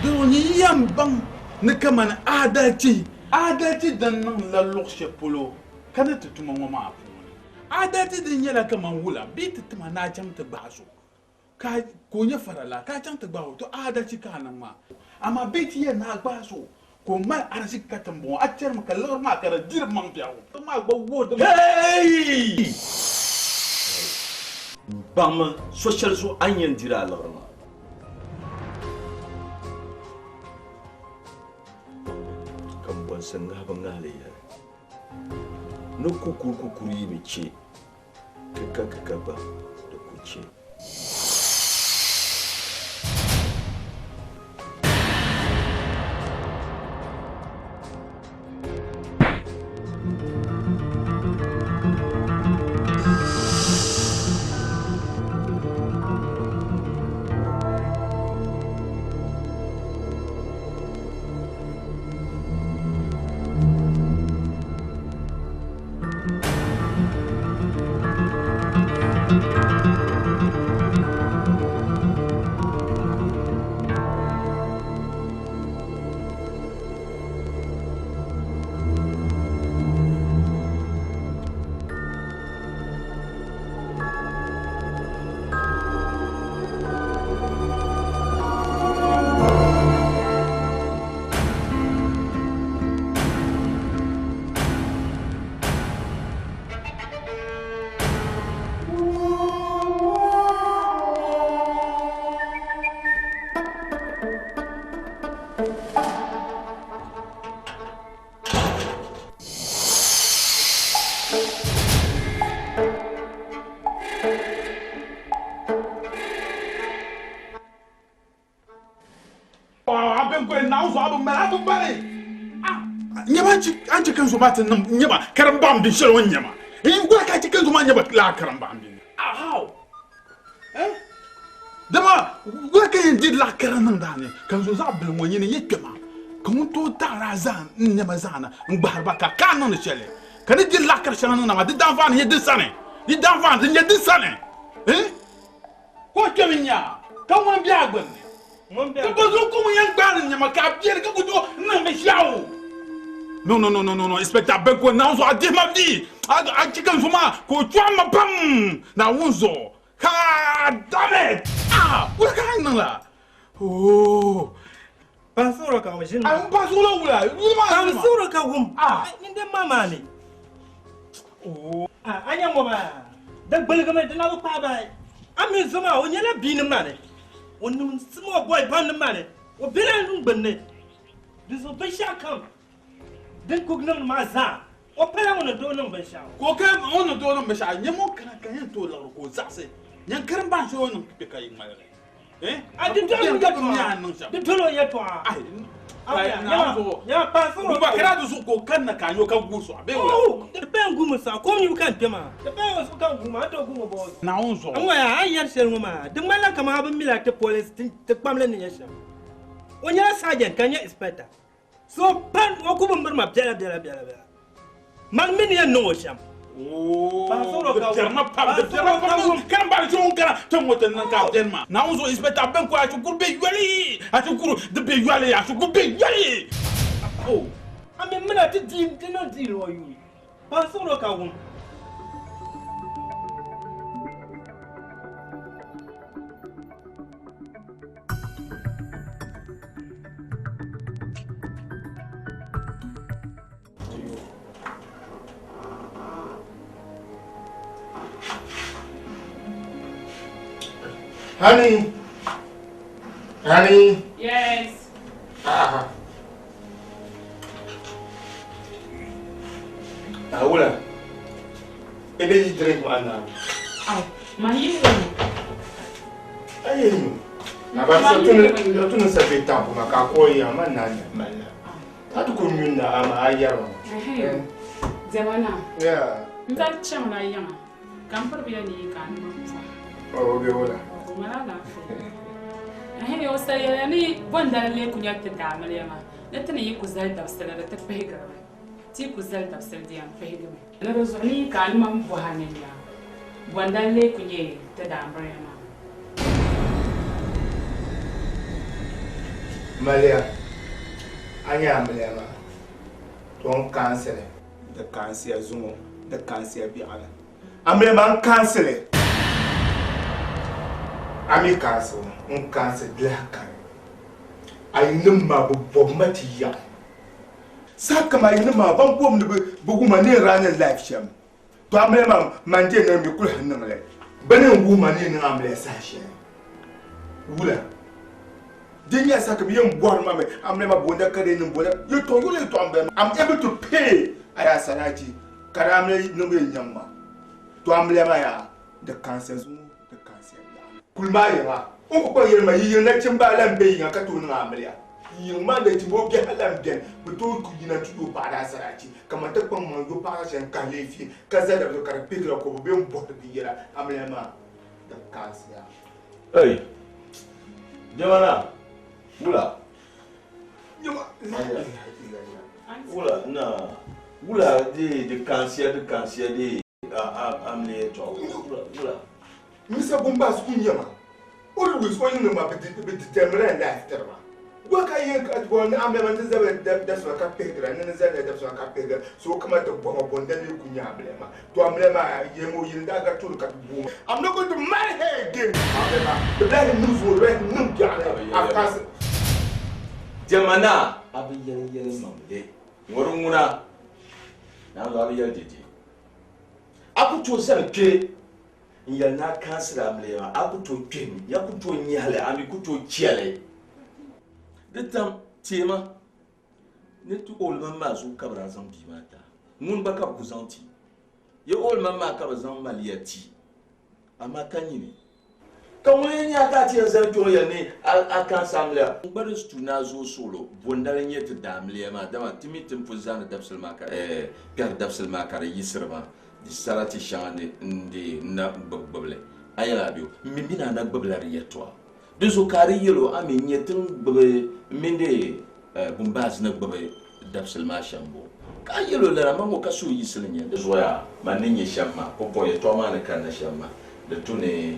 C: Di zuɣu nyin yɛn baŋ ni kamani adalchi, adalchi din niŋ la luɣ shɛli polo ka ni ti tuma ŋɔ maa puuni. Adalchi din nyɛla kaman wula bee ti tima ni a chaŋ ti gbaai so ka o nyɛ farala ka a chaŋ ti gbaai o, to adalchi ka a niŋ maa. Amaa bee ti yɛli ni a gbaai so ka o mali ariziki ka ti m-bɔŋɔ, a chɛrimi ka liɣiri maa ka di diri maŋ biɛhigu maa gba wuhi di
A: Hey! Baŋmi so shɛli zuɣu a ni yɛn diri a liɣiri maa. Ka m-bɔnsi ŋahibu ŋahili yɛli, Ni kukuri kukuri yi bi chɛ, kika kika gba di ku chɛ.
C: An chɛ ka n zo maa ti niŋ nyɛma karimbaŋ binshɛli o ni nyɛ maa. Wula ka a chɛ ka n zo maa nyɛ ba laa karimbaŋ bini? How? Eh? Dama wula ka yɛn diri laɣ kara niŋdi a ni ka n zo zaɣ bili ŋɔ nyini nyɛ kpɛma ka ŋun tooi taɣiri a zaa n nɛma zaana n-gbahiri ba ka ka a niŋdi shɛli ka ni diri laɣ kara shɛŋa niŋda maa di daanfaani nyɛ di sani di daanfaani di nyɛ di sani eh? Ka o kpɛmi nya ka ŋuni be a gbunni ka ba zo ka ŋun yɛn gbaari nɛma ka a beni ka ku tooi niŋ binshɛɣu. No, no, no, no, no, no, Inspector Benko, Naawuni zuɣu a dihi ma vi, a chɛ ka n zo maa ka o chɔɣim ma pam Naawuni zuɣu. Ha, damn it! Ah, wula ka a niŋ la? Oh.
B: Pansoro ka ʒini.
C: A pansoro wula? Yuli maa.
B: Pansoro ka wum. Ah. Ninde ma maa ni. Oh. Ah, anya ŋɔ maa. Di gbuligimi di na bi kpaai bahi. A mi zo maa o nyɛla bia nim maa ni. O niŋ small boy ban nim maa ni. O bela n gbunni. Di zuɣu binshɛɣu kam din ku niŋdi maa zaa o pala ŋun ni doo niŋ binshɛɣu.
C: Ka o ka o ni doo niŋ binshɛɣu nyɛ ŋun kana ka yɛn tooi liɣiri ka o zaɣisi nyɛn karimbaani shɛli o ni niŋ kpe ka yi ŋmaligi. Eh?
B: A di doli o yɛltɔɣa. Di doli o yɛltɔɣa.
C: Buba kara di zuɣu ka o kanna ka a nya o ka guui sɔɣi bee wula?
B: Di paya n-guumi sɔɣi kom nyubu ka n kpe maa. Di paya o zuɣu ka n guui maa, a ni tooi guui o bɔɔ zuɣu.
C: Naawuni zuɣu.
B: N ŋɔya a ni yɛri shɛli ŋɔ maa di ŋmanila kaman a bi mila ti police ti kpamli ni nyɛ shɛm. O nyɛla sergeant ka nyɛ inspector. So pan o ku bi miri ma biɛla biɛla biɛla biɛla. Man mi ni yɛn niŋ o shɛm.
C: Naawuni zuɣu inspector Ben ko a shikuru be yoli a shikuru di be yoli a shikuru be yoli.
B: A mi mina ti di ti niŋ diil o yuui. Pansoro ka wum.
D: Honey. Honey.
G: Yes.
D: Ah. Awula. Energy drink ma na.
G: Ai, ma yi.
D: Ayi. Na ba sa tun tun sa be ta kuma ka ko ya ma na ma na. A ti ku nyun na ama a yɛri ma.
G: Diɛma naa.
D: Yeah.
G: N daa chaŋla yiŋa ka m piri biya ni yi ka a ni bi pɔhi.
D: O be wula?
G: O mali alaafee. Ɛhɛn, o sa yɛliya ni bɔndali lee ku nyɛ ti daamiliya maa ni ti ni yi ku zali dabisili di ti pihigirimi. Ti yi ku zali dabisili di yɛn pihigimi. Ni di zuɣu ni yi ka a ni ma m bɔhi a ni nya bɔndali lee ku nyɛ ti daamiliya maa.
D: Maliya, a nya amiliya maa, to n kaansili. Di kaansiya zuŋɔ, di kaansiya biɛɣuni. Amiliya maa n kaansili. A mi kaansi o, n kaansi di lahi kani. A yi niŋ maa bi bɔbi ma ti yaɣi. Saha kam a yi niŋ maa ban bɔbi ni bɛ wum a ni yɛn raani life shɛm. To amiliya maa man je niŋ mi kuli ha niŋ li. Bɛ ni wuhi ma ni niŋ amiliya saha shɛli wula? Di nyɛla saha kam yɛn bɔhiri ma mi amiliya maa boonda ka di niŋ boonda yɛltɔɣa yoli yɛltɔɣa m-bala maa. I'm able to pay a yaa sarachi ka di amiliya niŋbu yɛn nyaŋ ma. To amiliya maa yaa di kaansiya zuŋɔ di kaansiya biɛɣu. Kuli maa yiŋa o ku kpaŋ yɛli ma yi yiŋ nachimba lan be yiŋa ka tooi niŋ amiliya. Yiŋ maa nachimba o biɛhi lan beni bɛ tooi ku yina nti yo paɣa daasarachi kaman ti kpaŋ maŋ yo paɣa shɛli n-kahi leefie ka zali di zuɣu ka di pihigira ka o bi be m-bɔhiri binyɛra amiliya maa di kaansiya.
A: Ei! Diɛma wula? Wula na wula dee di kaansiya di kaansiya dee amiliya yɛltɔɣa wula wula.
D: Misa Bombas ku nyɛ ma always o yiŋ ma bi determine life tiri ma gba ka yɛn ka bɔ ni amiliya ma ti zabiri dabisima ka pihigira ni ni zabiri dabisima ka pihigira so kama ti bɔhima bɔ n dali ku nyɛ amiliya maa to amiliya maa yɛn o yɛn daa gari tooni ka ti booi ma I'm not going to marry her again amiliya maa di lahi niŋ zuŋɔ di lahi niŋ biɛɣuni a kasi
A: Diɛma naa a bi yɛli yɛlimaŋli ŋɔ di ŋuna naa zuɣu a bi yɛli dede a ku tooi zani kpe N yɛli ni a kansili amiliya maa, a ku tooi kpihim, ya ku tooi nyahi li, a mi ku tooi chɛ li. Di tam teema ni ti old man maa zuɣu ka bɛ daa zaŋ bia maa ti a. Ŋuni gba ka bɛ ku zaŋ ti. Ya old man maa ka bɛ zaŋ maliya ti, amaa ka nyini. Ka ŋuni n-nyɛ a ka a ti yɛn zani kpe ŋɔ yɛli ni a kansi amiliya? N gba di tu ni a zooi suɣilo, bondali n-nyɛ ti daamiliya maa, dama ti mi ti ni pun zaani dabisili maa ka kpɛhiri dabisili maa ka di yiɣisiri maa, di sarati shɛŋa ni n-deei n na gbibi gbibi li. A yɛli a bɛ o, M mi mi ni a na gbibila di yɛtɔɣa. Di zuɣu ka a di yɛl o, A mi n-nyɛ ti ni gbibi m mini di Bumbaas ni gbibi dabisili maa shɛm bɔ? Ka a yɛl o lala, Man ŋɔ ka suhuyiɣisili n-nyɛ. Di zuɣu man ni nyɛ shɛm maa, pumpɔŋɔ yɛtɔɣa maa ni kanna shɛm maa, di tu ni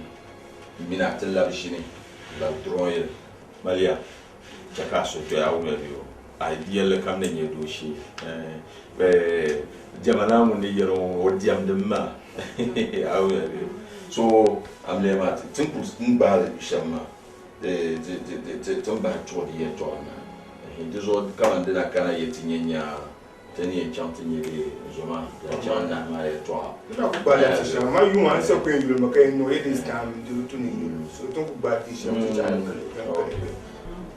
A: m mini a ti labi ʒini n-labi durɔnyili. Maliya, chɛ ka a suhu tɔya a wumya bee o? A yɛlli kam ni nyɛ dooshee. Diɛma naa ŋun ni yɛli ŋɔ, o diɛmdimi maa. A wumya bee? So amiliya maa ti ni kul ni gbaai li shɛm maa, ti ni bahi chuɣu di yɛtɔɣa na. Di zuɣu kaman di na kana yɛ ti nya nyaa, ti ni yɛn chaŋ ti nya bɛ zo maa, ti ni chaŋ n-nahi maa yɛtɔɣa.
D: Ti na ku gbaai li ti shɛm, amaa yuŋ a ni sa ku yɛn yuli ma ka yɛn niŋ it is time di tu ni yuli, so ti ni ku gbaai ti shɛm ti chaɣi li kali.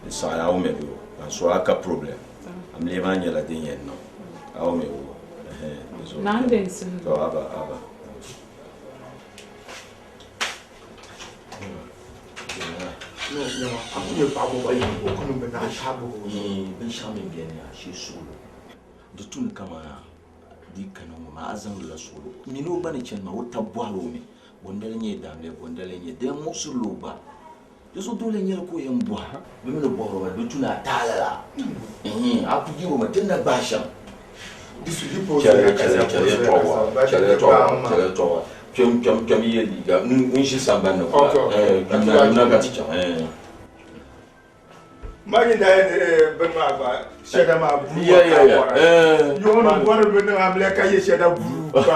A: Di saɣi a wumya bɛ o, ka n suhi a ka problem, amiliya maa nyɛla din yɛn niŋ, a wumya bɛ o, ɛhɛn, di zuɣu.
G: Naa n-di n suhu.
A: To aba, aba. Binshɛɣu min beni yaa shee suɣulo di tu ni kaman di kana ŋɔ maa a zaŋdila suɣulo mini o gba ni chani maa o tab bɔhiri o mi bondali n-nyɛ daamiliya bondali n-nyɛ di yɛn muɣisirila o gba di zuɣu dole n-nyɛli ka o yɛn bɔhi bɛ mi ni bɔhiri o maa di tu ni a taai lala a ku yiri o mi ti ni na gbaai shɛm Chɛliya chɛliya tɔɣa kpɛm kpɛm kpɛm yɛ liiga n ʒi sambani ni kula kpɛm na yuna ka ti chaŋ.
D: Ma ni daa yɛn bini maa gba shɛda maa buru ka a bɔra yuɣu ni bɔri bi niŋ amiliya ka yɛ shɛda buru gba.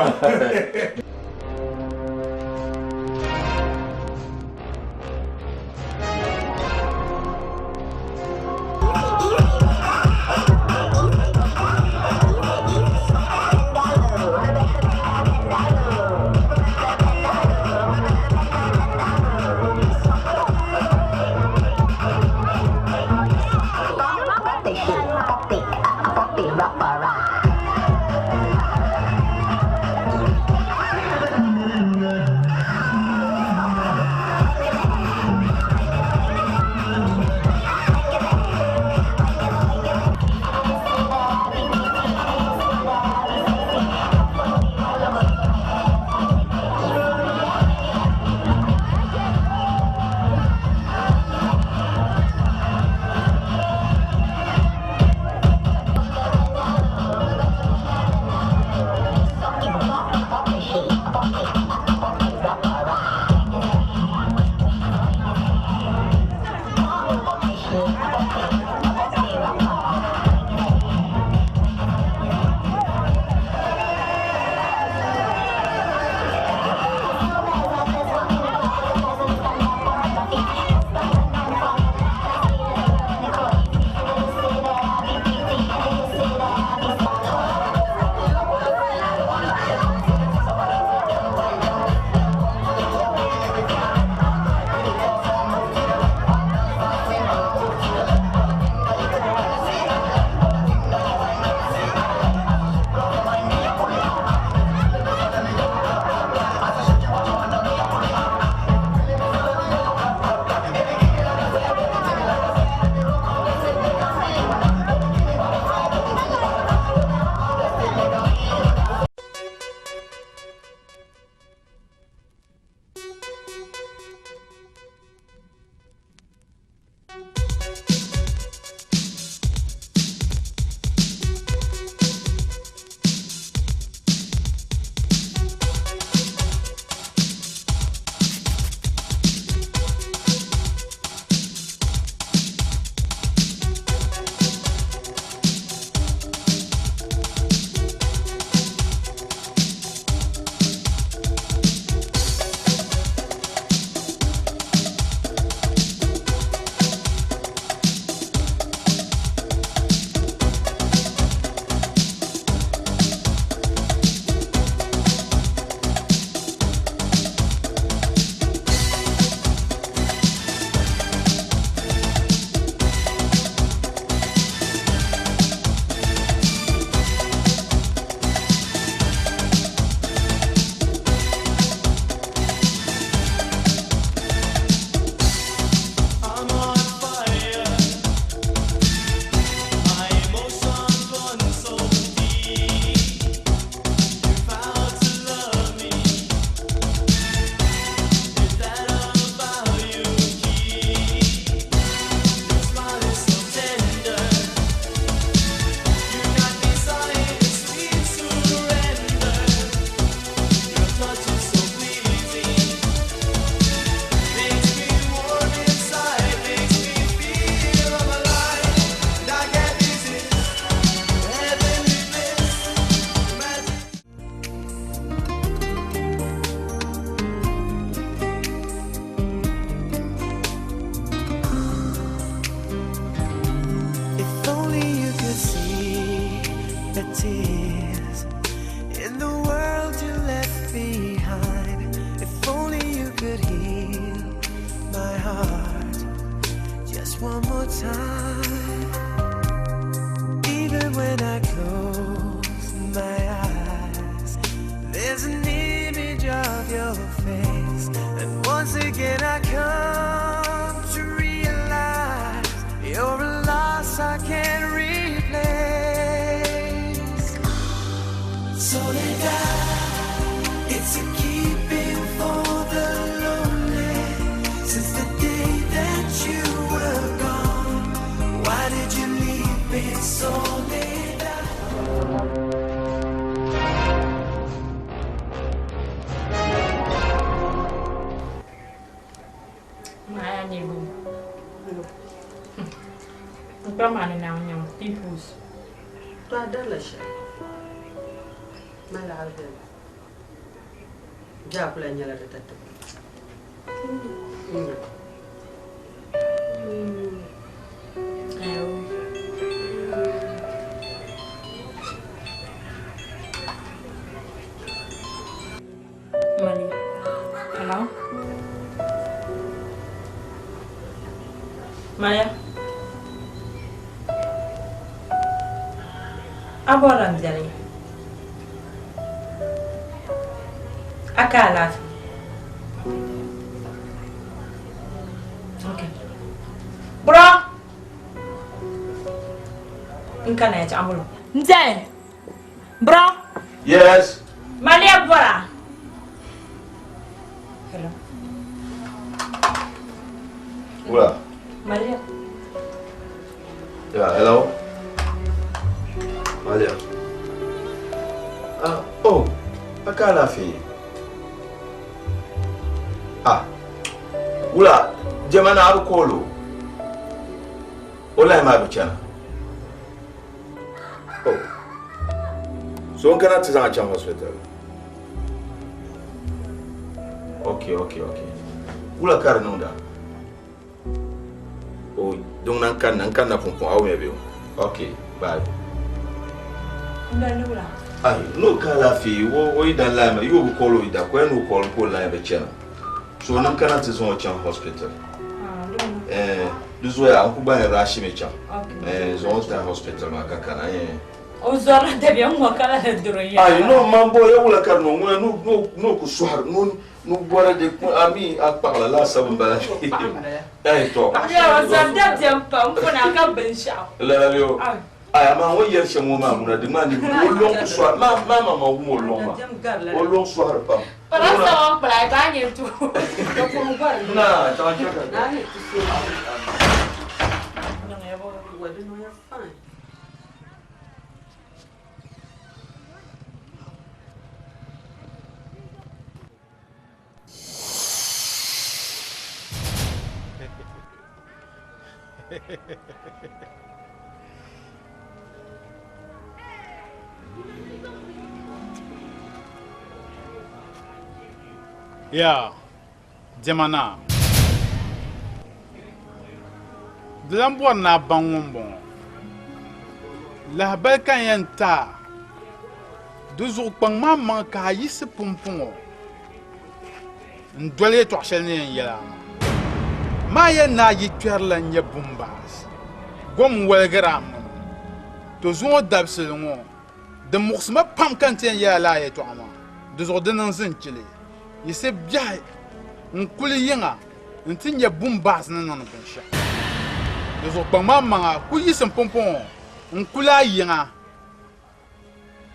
H: is in the world you left behind. If only you could heal my heart just one more time. Even when I close my eyes, there's an image of your face. And once again, I come to realize you're a loss I can't replace. Soledad, it's a keeping for the lonely. Since the day that you were gone, why did you leave me soledad?
E: Maa yaa nyɛ N kpa maa ni naawuni nyɛ peoples.
F: To a darila shɛli mali laɣiri viɛlli bɛ a kula nyɛla di tatibu.
E: Mali. Hello? Maria? A bɔrila n biɛli a ka alaafee okay bro n kana ya chaɣa bolo n biɛli bro
A: Yes.
E: Maria bɔra hello
A: Wula.
E: Maria
A: Yeah, hello. Malia. Ah, oh, a ka alaafee. Ah, wula, jama na abu kolo. O lahi maa bi chana. Oh. So n kana ti zaŋ a chaŋ hospital. Okay, okay, okay. Wula ka di niŋda? O duŋ na n kanna n kanna pumpɔŋ a wumya bɛ Okay, bye.
E: N wula
A: Ai, no ka alaafee o o yi dan lahi ma yi o bi call o yi da ko ya ni o call ko lahi bi chana. So n kana ti zaŋ o chaŋ hospital. Eh, di zoya n ku gba yɛn rashi mi chaŋ. Eh, zaŋ o tahi hospital maa ka kana eh.
E: O zɔrila dabiɛm ŋɔ kala ni duri ya.
A: Ai, no man bo ya wula ka di niŋ ŋuna no no no ku sɔhiri no no bɔra de a mi a kpaɣila laasabu n bala. Ai to.
E: Ya o zɔri dabiɛm pam puna ka binshaɣu.
A: Lala bɛ o. Ai amaa ŋɔ yɛli shɛm ŋɔ maa ŋuna di maa ni o lɔŋ ku sɔhiri ma ma ma ma wum o lɔŋ maa. O lɔŋ sɔhiri pam.
E: Kpala sawa kpala ba nyɛ tu.
A: Na, chaŋ chɛ ka.
C: Ya diɛma naa di lan bɔri ni a baŋ ŋun bɔŋɔ lahabali ka n yɛn ti a di zuɣu kpaŋ maa maŋa ka a yiɣisi pumpɔŋɔ n doli yɛtɔɣ shɛli ni yɛn yɛl a maa. Maa yɛn ni a yi kpɛrila n-nyɛ bumbaas gom n-woligir a mini o. To zuŋɔ dabisili ŋɔ, di muɣisi ma pam ka n ti yɛn yɛl a lala yɛtɔɣa maa. Di zuɣu di niŋ zinchili yiɣisi biɛhi n-kuli yiŋa nti nya bumbaas ni niŋdi binshɛɣu. Di zuɣu kpaŋ maa maŋa kul yiɣisim pumpɔŋɔ n-kuli a yiŋa.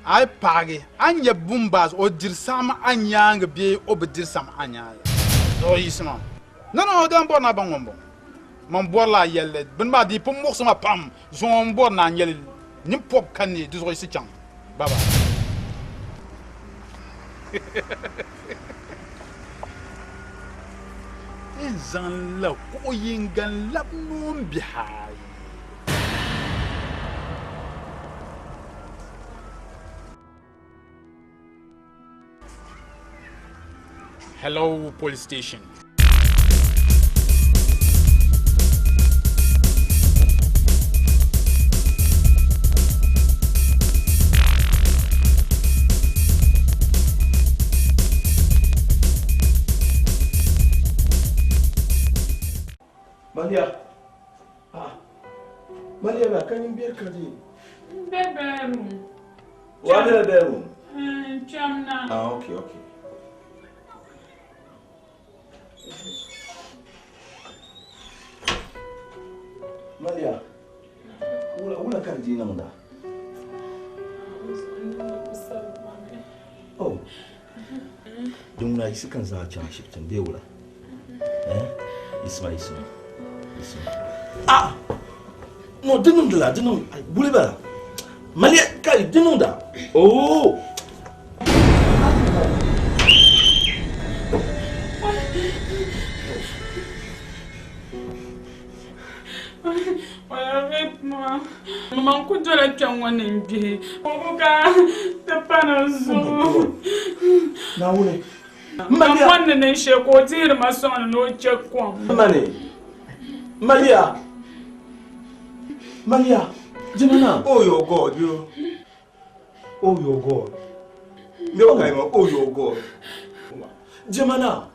C: A yi paagi, a ni nya bumbaas o diri saɣim a nyaaŋa bee o bi diri saɣim a nyaaŋa. Zuɣu yiɣisima. No, no, o daa bɔri ni a baŋ ŋun bɔŋɔ. Man bɔrila a yɛlli. Bini maa dii pun muɣisi ma pam. Zuŋɔ m bɔri ni a nyɛli nyin pɔbu ka neei di zuɣu yiɣisi chaŋ. Baba. N zaŋla kuɣ yiŋga n-labi noombihi ayi. Hello, police station.
A: Malia, ka nyin beri ka di?
G: M be bedroom.
A: Wa bela bedroom?
G: Kpɛm na.
A: Ah, okay, okay. Malia, wula wula ka di niŋda? Oh. Din ŋuna yiɣisi ka n zaŋ a chaŋ ashibiti ni bee wula? Eh? Yiɣisima, yiɣisima, yiɣisima. Ah! No, di niŋdi la, di niŋ, wuli bala. Malia, kai, di niŋda. Oh!
G: Man ku dola kpɛŋ ŋɔ ni n-gbihi o ku ka ti pa ni zuɣu.
A: Naawuni.
G: Ka mɔndi ni n-she ka o dihiri ma sɔŋdi ni o chɛ kom.
A: Mani. Malia. Malia. Jimana.
D: Oh your God, yo. Oh your God. Ne ka ma oh your God.
A: Jimana.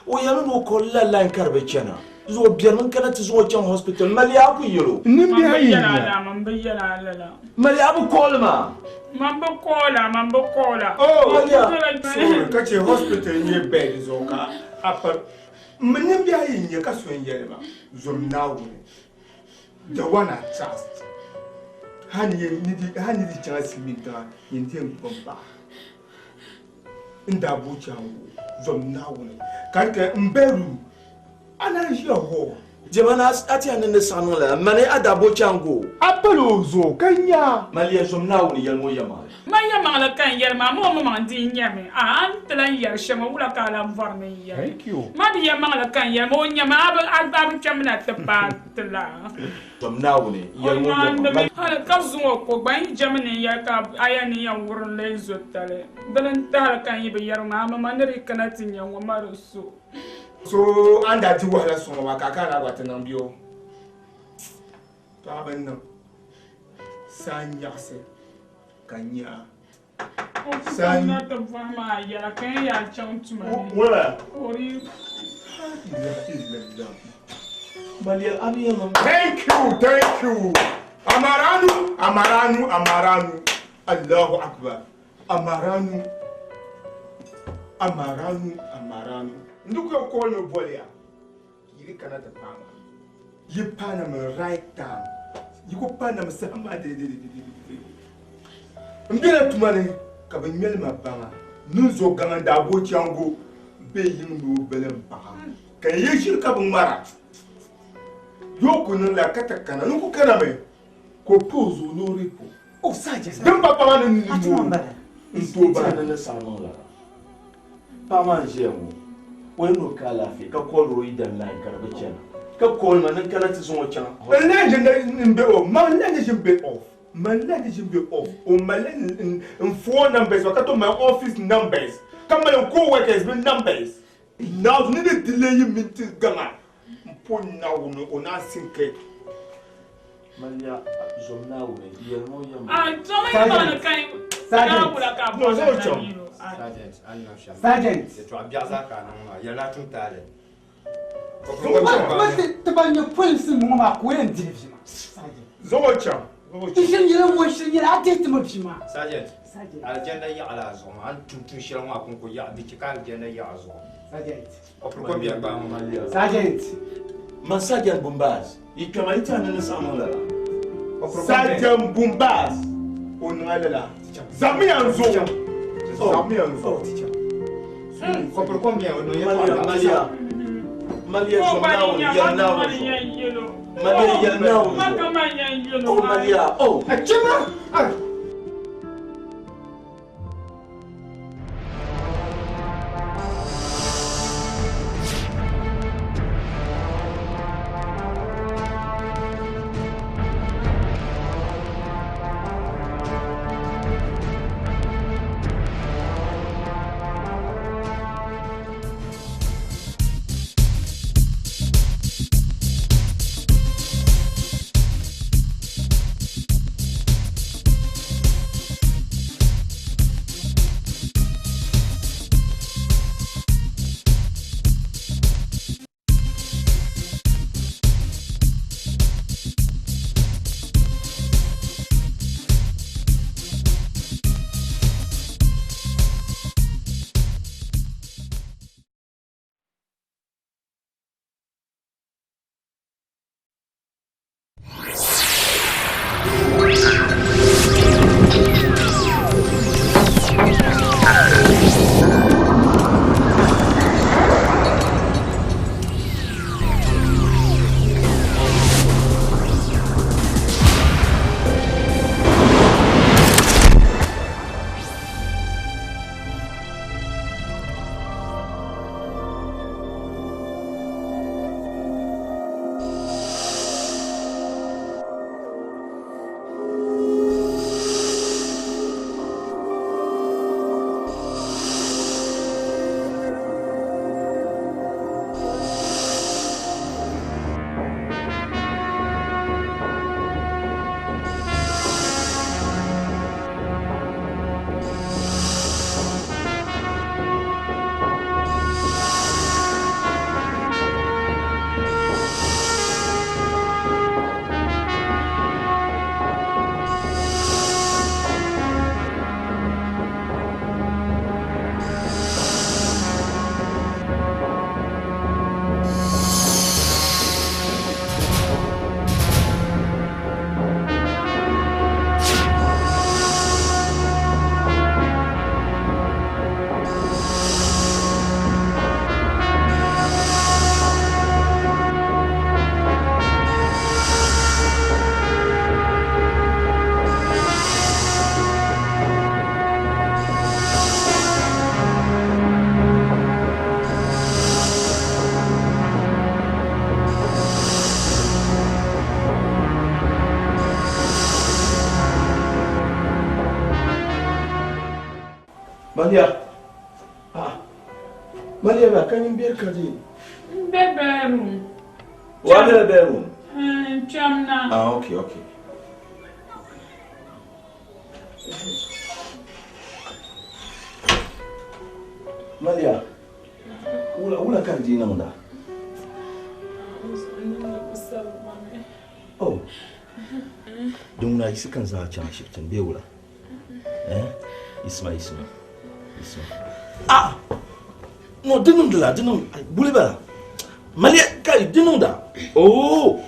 A: O yɛli ni o kɔrila line ka di bi chana. Zuɣu biɛrimi n-kana ti zaŋ o chaŋ hospital. Mali a ku yɛl o.
D: Nimbihi ayi n-nya.
G: Man bi yɛl a lala.
A: Mali a bi call ma.
G: Man bi call a, man bi call a.
D: Oh,
A: Mali a.
D: Sorry, ka che hospital n-nyɛ bed zuɣu ka a pa. M nimbihi ayi n-nyɛ ka so n-yɛli ma, zom Naawuni. The one I trust. Hali ni di chaŋ silimiin tiŋa, nyin ti yɛn gbubi m paɣa. N daa bo chaŋ zom Naawuni ka di ka m be room a na ʒiya hall.
A: Diɛma ni a ti a ni ni saɣi niŋ lala, mani a daa bo chaŋ go.
D: A pali o zuɣu ka nya.
A: Maliya zom Naawuni yɛli ŋɔ yɛmaŋli.
G: Man yɛmaŋli ka n yɛli maa, ma o maŋmaŋ di n-nyami. A a ni ti lan yɛli shɛm ŋɔ, wula ka a lan bɔri ni n yɛli?
D: Thank you.
G: Ma di yɛmaŋli ka n yɛli maa, o nyami a bi kpɛmina ti paai ti la.
A: Zom Naawuni yɛli ŋɔ yɛmaŋli.
G: Hali ka zuŋɔ ko gba n yi jɛmi ni n yɛli ka a yɛn ni yɛn wurim li n zo tali. Dini n-tahili ka n yi bi yɛri ŋɔ, amaa ni di kana ti nya ŋɔ ma di so.
D: So a ni daa di wahala sɔŋ o maa ka a kana gba ti niŋ bɛ o paɣaba niŋ saa nyaɣisi ka nya a.
G: O ku kamina ti bɔhi ma a yɛla ka n yaa chaŋ tuma ni.
D: Wala?
G: Ka o di
D: Thank you, thank you. Amaranu, Amaranu, Amaranu. Allahu Akbar. Amaranu, Amaranu, Amaranu. Nduku ya call me boliya. Yi kana ti paama. Yi paana mi right time. Yi ku paana mi saha maa dede dede dede. N bela tuma ni ka bɛ ŋmɛli ma baŋa ni n zo gaŋa n daa bo chango bee yiŋ ni o beli m paɣa ka n yi ʒiri ka bɛ ŋmara. Yoo ku niŋ la ka ti kana ni ku kana mi ka o pa o zuɣu ni o repo.
F: O Sergeant.
D: Din pa paɣa ni n
F: Atuma m-bala.
D: n tooi bara.
A: Ni ni saɣi niŋ lala. Paɣa maa n-ʒiya ŋɔ, o yɛn ni o ka alaafee ka call o yidan line ka di bi chana. Ka call ma ni n kana ti zaŋ o chaŋ.
D: N lahi ʒi n be off, ma n lahi ʒi n be off, ma n lahi ʒi n be off, o mali n phone numbers ka to my office numbers, ka mali n co-workers bɛ numbers. Now ni di delay yi minti gaŋa m po Naawuni o naan sinki.
A: Maliya zom Naawuni yɛli ŋɔ yɛm.
F: Sergeant.
D: No, zaŋ o chaŋ.
I: Sergeant, a ni niŋ shɛm.
F: Sergeant.
I: Yɛtɔɣa biɛɣu zaa ka a niŋ maa, yɛlila a tum taali.
F: Ti ban nyɛ polinsi ŋɔ maa ka o yɛn dihi vi maa. Sergeant.
D: Zaŋ o chaŋ.
F: N shiri nyɛla ŋun shiri nyɛla a dihi ti mi vi maa.
I: Sergeant,
F: Sergeant.
I: alijanna yaɣila a zuɣu maa, a ni tum tuun shɛli ŋɔ a kɔŋko yaɣa, di chɛ ka alijanna yaɣa a zuɣu.
F: Sergeant.
A: Sergeant. Man Sergeant Bumbaz, yi kpɛma yi tɛha ni ni saɣi niŋ lala.
D: Sergeant Bumbaz, o niŋ a lala. Zaŋmiya n zuɣu. Zaŋmiya n zuɣu.
A: Malia, Malia, zom Naawuni, yɛli Naawuni zuɣu. Malia, yɛli Naawuni zuɣu. Oh, Malia, oh.
D: Chema!
A: Malia. Ah. Malia ba ka nyin ber ka di.
G: N be bedroom.
A: Wa be bedroom?
G: N kpɛm na.
A: Ah, okay, okay. Malia. Wula wula ka di niŋda? Oh. Din ŋuna yiɣisi ka n zaŋ a chaŋ ashibiti ni bee wula? Eh? Yiɣisima yiɣisima. Yiɣisima. Ah! No, di niŋdi la, di niŋ buli bala. Malia kai di niŋda. Oh!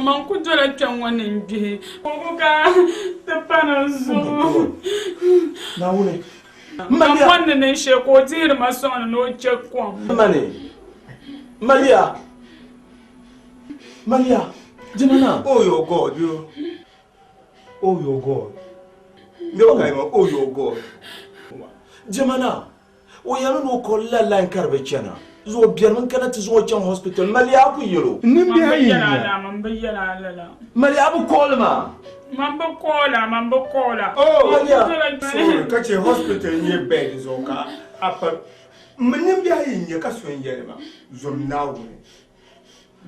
G: Man ku dola kpɛŋ ŋɔ ni n-gbihi ka o ku ka ti pa ni zuɣu.
A: Naawuni.
G: Ka mɔndi ni n-shee ka o dihiri ma sɔŋdi ni o chɛ kom.
A: Mani, Malia, Malia, Jimana.
D: Oh your God, yo. Oh your God. Ndé ka ima, oh your God.
A: Jimana, o yɛli ni o kɔrila line ka di bi chana. Zuɣu biɛrimi n-kana ti zaŋ o chaŋ hospital. Malia a ku yɛl o.
D: Nimbihi ayi n-nyɛ.
G: Man bi yɛl a lala.
A: Malia a bi call ma.
G: Man bi call a, man bi call a.
D: Oh,
A: Malia.
D: Sorry, ka chɛ hospital n-nyɛ bed zuɣu ka a pa. M mi nimbihi ayi n-nyɛ ka so n-yɛli ma, zom Naawuni,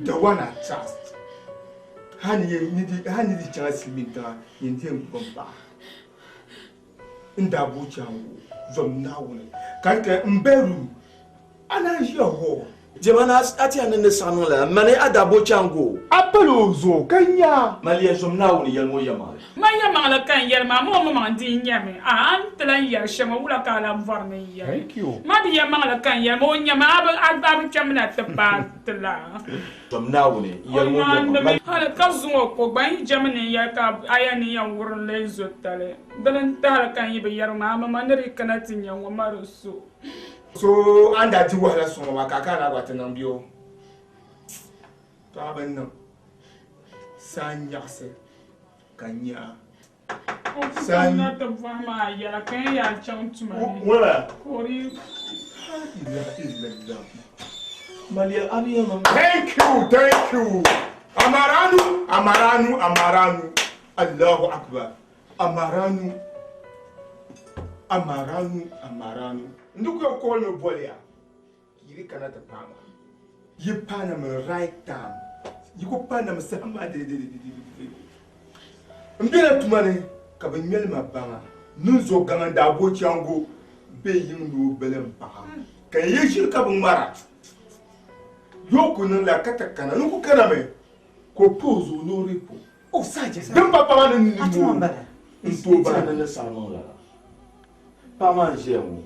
D: the one I trust. Hal ni di chaŋ silimiin tiŋa, nyin di yɛn gbubi m paɣa. N daa bo chaŋ zom Naawuni ka di n bedroom a naan ʒiya hall.
A: Jɛma a ti a ni ni saɣi niŋ lala, mani a daa bo chaŋ o.
D: A pali o zuɣu ka nya.
A: Maliya zom Naawuni yɛli ŋɔ yɛlimaŋli.
G: Man yɛlimaŋli ka n yɛli maa, ma o maŋmaŋ di n-nyami. A a ni ti lan yɛri shɛm ŋɔ, wula ka a lan bɔri ni n yɛli?
D: Thank you.
G: Ma di yɛlimaŋli ka n yɛli maa, o nyami a bi kpɛmina ti paai ti la.
A: Zom Naawuni yɛli ŋɔ yɛlimaŋli.
G: Hali ka zuŋɔ ko gba n yi jɛmi ni n yɛli ka a yɛli ni n yɛn wurim li n zo tali. Dini n-tahili ka n yi bi yɛri maa, amaa ni di kana ti nya ŋɔ ma di so.
D: So a ni daa di wahala sɔŋ o maa ka a kana gba ti niŋ bɛ o? To a bi niŋ. Saa n-nyaɣisi ka n nya a.
G: O ku kamina ti bɔhi ma a yɛla ka n yaa chaŋ tuma ni.
D: Wala?
G: Ka o di.
D: La ilaha illallah.
A: Maliya a bi yɛn niŋ.
D: Thank you, thank you. Amaranu, amaranu, amaranu. Allahu akbar. Amaranu, amaranu, amaranu. N di ku yɛn call mi boli ya, yi di kana ti paai ma. Yi paana mi right time. Yi ku paana mi saha maa deedeedeedee. N bela tuma ni ka bɛ ŋmɛli ma baŋa ni n zo gaŋa n daa bo chango bee yiŋ ni o beli m paɣa ka n yi ʒiri ka bɛ ŋmara. Yoo ku niŋla ka ti kana. N ku kana mi ka o pa o zuɣu ni o repo.
F: Oh, Sergeant.
D: Din pa paɣa ni nini
F: Atuma
D: moo
F: m-bala.
D: n-tooi
A: Paɣa
D: bala.
A: ni ni saɣi niŋ lala. Paɣa maa n-ʒiya ŋɔ,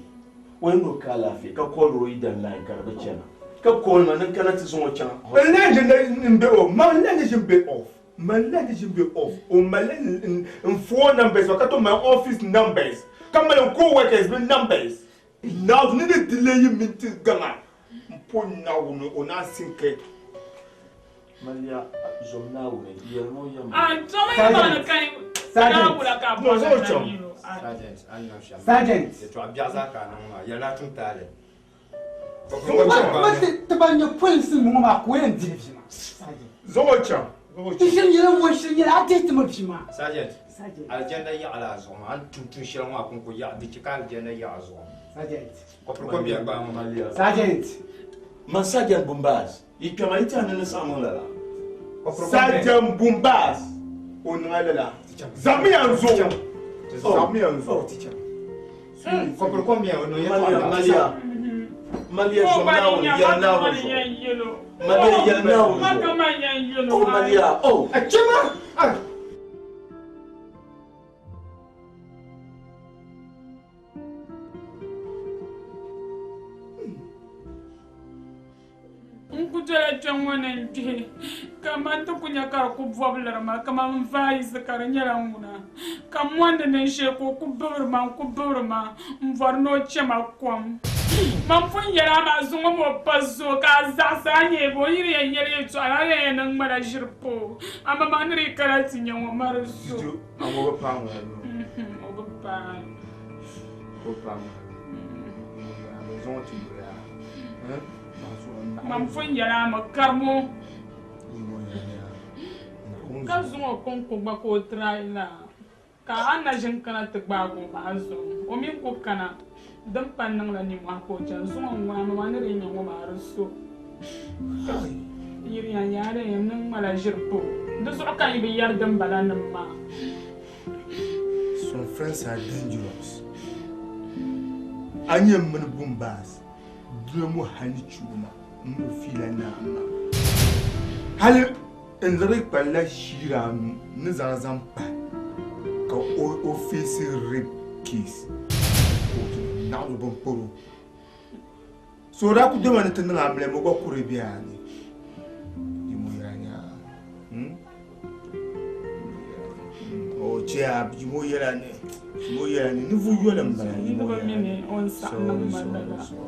A: o yɛn ni o ka alaafee ka call o yidan line ka di bi chana. Ka call ma ni n kana ti zaŋ o chaŋ
D: N lahi ʒi n be off, ma n lahi ʒi n be off, ma n lahi ʒi n be off. O mali n phone numbers ka tom my office numbers, ka mali n co-workers bɛ numbers. Naawuni ni di leei minti gaŋa m-po Naawuni o naan sinki.
A: Maliya zom Naawuni yɛli ŋɔ yɛm.
F: Sergeant.
D: No, zaŋ o chaŋ.
I: Sergeant, a ni niŋ shɛm.
F: Sergeant.
I: Yɛtɔɣa biɛɣu zaa ka a niŋ maa, yɛli ni a tum taali.
F: Ma ti ban nyɛ polinsi ŋɔ maa ka o yɛn dihi bia maa. Sergeant.
D: Zaŋ o chaŋ. Zaŋ o
F: N
D: chaŋ.
F: shiri nyɛla ŋun shiri nyɛla a dihi ti ma bia maa.
I: Sergeant,
F: Sergeant.
I: alijanna yaɣila a zuɣu maa, a ni tum tuun shɛli ŋɔ a kɔŋko yaɣa, di chɛ ka alijanna yaɣa a zuɣu.
F: Sergeant.
I: Kɔpiri ko biɛri gbaai ŋɔ.
A: Maliya.
F: Sergeant.
A: Man Sergeant Bumbaz, yi kpɛma yi tɛha ni ni saɣi niŋ lala.
D: Sergeant Bumbaz, o niŋ a lala. Zaŋmiya n zuɣu. Zaŋmiya n zuɣu.
I: Kɔpiri kom bɛ o niŋ yɛltɔɣa
A: Maliya,
I: biɛɣu.
A: Maliya, Maliya zom Naawuni, yɛli Naawuni zuɣu. Maliya yɛli Naawuni zuɣu. Oh, Maliya, oh.
D: A chɛ ma! Ah!
G: N ku dola kpɛŋ ŋɔ ni n-gbihi, ka man ti ku nya ka di ku bɔbiliri ma kaman n vaai yiɣisi ka di nyɛla ŋuna, ka m mɔndi ni n shee ka o ku bibiri ma n-ku bibiri ma m-bɔri ni o chɛ ma kom. Man pun yɛl a maa zuŋɔ mi o pa zuɣu ka a zaɣisi a nyee bɔ? N yi di yɛn yɛli yɛltɔɣa a yɛn yɛn niŋ ma la ʒiri pa o, amaa man ni di yi kana ti nya ŋɔ ma di zo.
D: A ŋɔ bi paai ŋɔ nuu.
G: O bi paai.
D: O bi paai ŋɔ nuu. Bɛ zaŋ o ti yuli a.
G: Man pun yɛli a mi karimo. Ka zaŋ o kɔŋko gba ka o try la. Ka a na ʒini kana ti gbaag o maa zuɣu, o mi ku kana. Din pa niŋla nimɔhi ka o chani zuŋɔ ŋuna ma maa ni di nyɛ ŋɔ maa di so. Ka yiriya yaa din yɛn niŋ ma la ʒiri pa o. Di zuɣu ka yi bi yɛri dimbala nim maa.
D: Some friends are dangerous. A nyɛ m mini Bumbaas dina ŋɔ hali ni chubu maa m bi fiila naa maa. Hali N liri kpalila ʒiiri anu ni zaŋ zaŋ pahi ka o feesi rape case ka o ti naɣ o bin kparo. So o daa ku doma ni ti niŋ amiliya ma o gba kuri be a ni. Di mo yɛla nyaa. Hmm? O che a di mo yɛla ni. Di mo yɛla ni. Ninvuɣ yoli m-bala. Di mo yɛla ni. Sorry, sorry, sorry.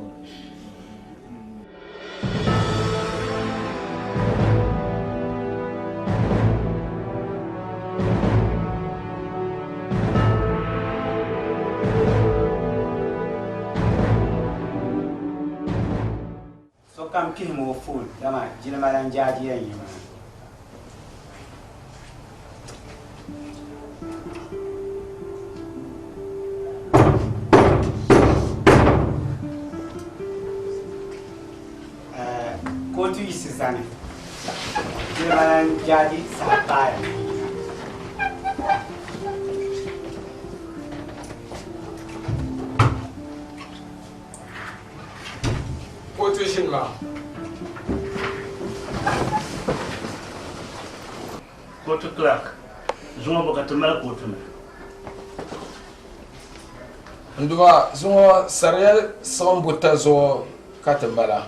I: Sokam kpihim o foon dama jilima lan jaaji yɛn yi maa. Kootu yiɣisi zani, jilima lan jaaji saha paaya.
J: Kootu ʒini maa.
K: Kootu clerk, zuŋɔ bɔ ka ti mali kootu ni?
J: N Duuma, zuŋɔ sariya siɣim buta zuɣu ka ti mala.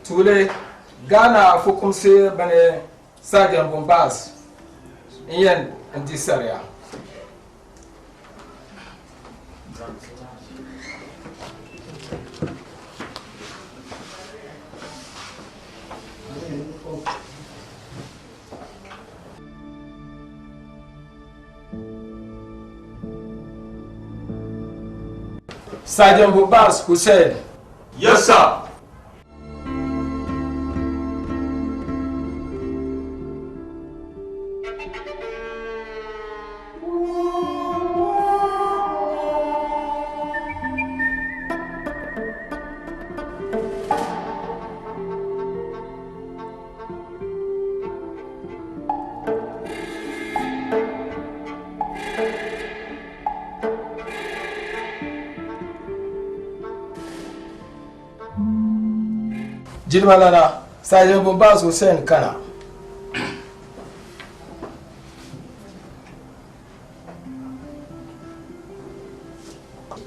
J: Tuuli, Ghana fukumsi bini Sergeant Bombas n-yɛn di sariya. Sergeant Bubas Hussein.
A: Yes, sir.
J: Jilima lana Sergeant Bombas Hussein kana.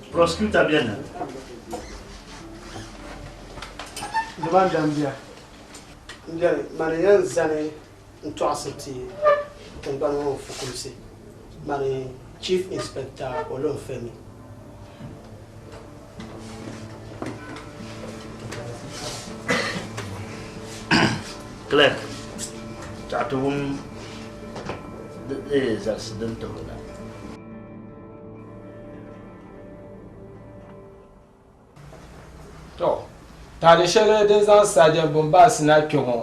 K: Prosecutor beni.
B: Liban Dambia m-beni mani yɛn zani n-tɔɣisi ti tiŋgbani ŋɔ fukumsi mani Chief Inspector Olunfemi.
K: Clerk, taɣi ti wum zalisi din tuhiri la.
J: To, taali shɛli din zaŋ Sergeant Bombas na kpe ŋɔ,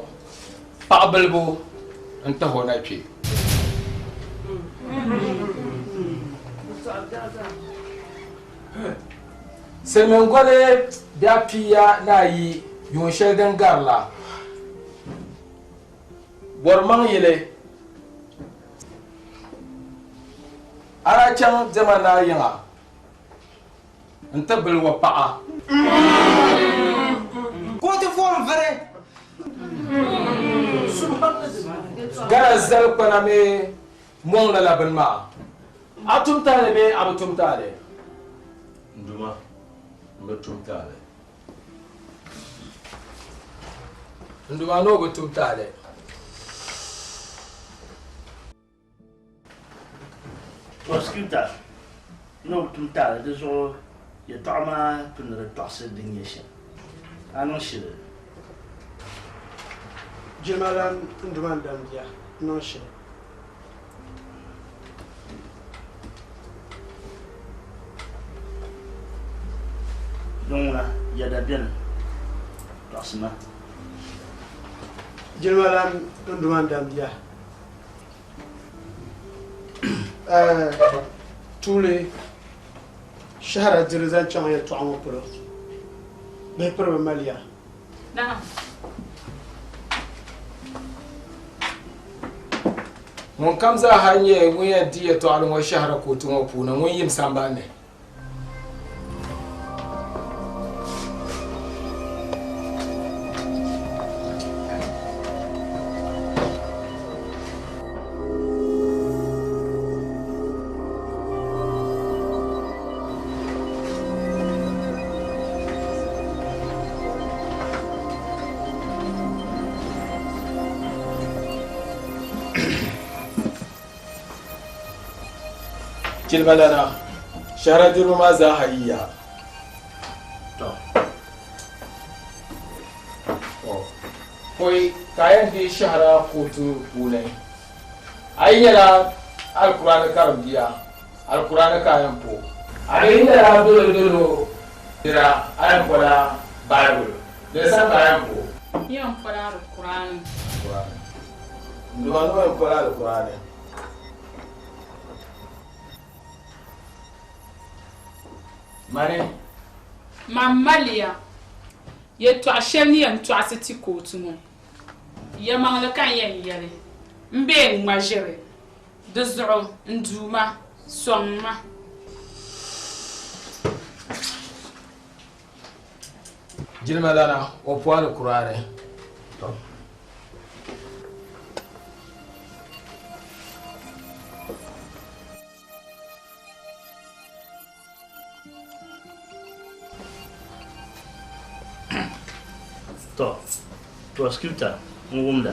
J: paɣa bilibu n-tahi o na kpe. Silimiin goli daa piiya ni ayi yuun shɛli din gari la, Bɔrimaŋ yili a daa chaŋ diɛma naa yiŋa nti bili o paɣa.
B: Ka o ti foon viri.
J: Gana zali kpana mi mɔŋ lala bini maa. A tum taali bee a bi tum taali?
A: N Duuma, m bi tum taali.
J: N Duuma, ni o bi tum taali.
K: Prosecutor ni o bi tum taali, di zuɣu yɛtɔɣa maa tu ni di tɔɣisi din nyɛ shɛm. A niŋ shili.
B: Jilima lan n Duuma n dan bia, n niŋ shili.
K: Din ŋuna, yɛda beni, tɔɣisima.
B: Jilima lan n Duuma n dambia. Tuuli shɛhira diri zaŋ chaŋ yɛltɔɣa ŋɔ polo, bihi piribi maliya.
G: Naam.
J: Ŋun kam zaa ha nyɛ ŋun yɛn di yɛtɔɣili ŋɔ shɛhira kootu ŋɔ puuni, ŋun yim sambani ni. Jilimalana, shɛhira diriba maa zaa ha yiya. Tɔ! Pɔi ka a yɛn deei shɛhira kootu puuni, a yi nyɛla Alkur'aani karimbia, Alkur'aani ka a yɛn po. A yi nyɛla dolodolo nira, a yɛn pola Baibul. Din sa ka a yɛn po.
G: N yɛn pola Alkur'aani.
J: N Duuma ni o yɛn pola Alkur'aani. Mani.
G: Man maliya yɛtɔɣ shɛli ni yɛn tɔɣisi ti kootu ŋɔ, yɛlimaŋli ka n yɛn yɛli, m bee n-ŋma ʒiri, di zuɣu n Duuma, sɔŋ ma.
J: Jilimalana, o po Alkur'aani.
K: To, prosecutor n wumda.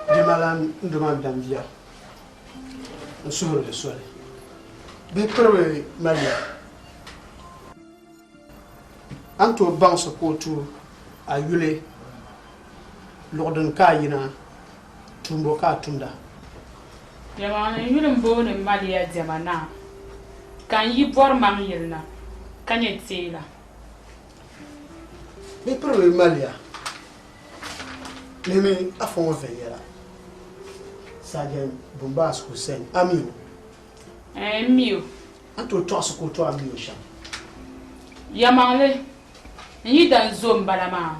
B: Jilimalana n Duuma n dambia, n suhiri li soli. Bihi piribi maliya. A ni tooi baŋsi kootu a yuli, luɣ dini ka a yina, tuumbo ka a tumda.
G: Yɛlimaŋli n yuli m-booni Maliya Diɛma Naa, ka n yi bɔri maŋ yili na, ka nyɛ teela.
B: Bihi piribi maliya, lihimi afa ŋɔ viɛnyɛla. Sergeant Bumbaas Hussein, a mi o?
G: Ɛɛn, m mi o.
B: A ni tooi tɔɣisi ka o to a mi o shɛm?
G: Yɛlimaŋli, n yidan zo m-bala maa.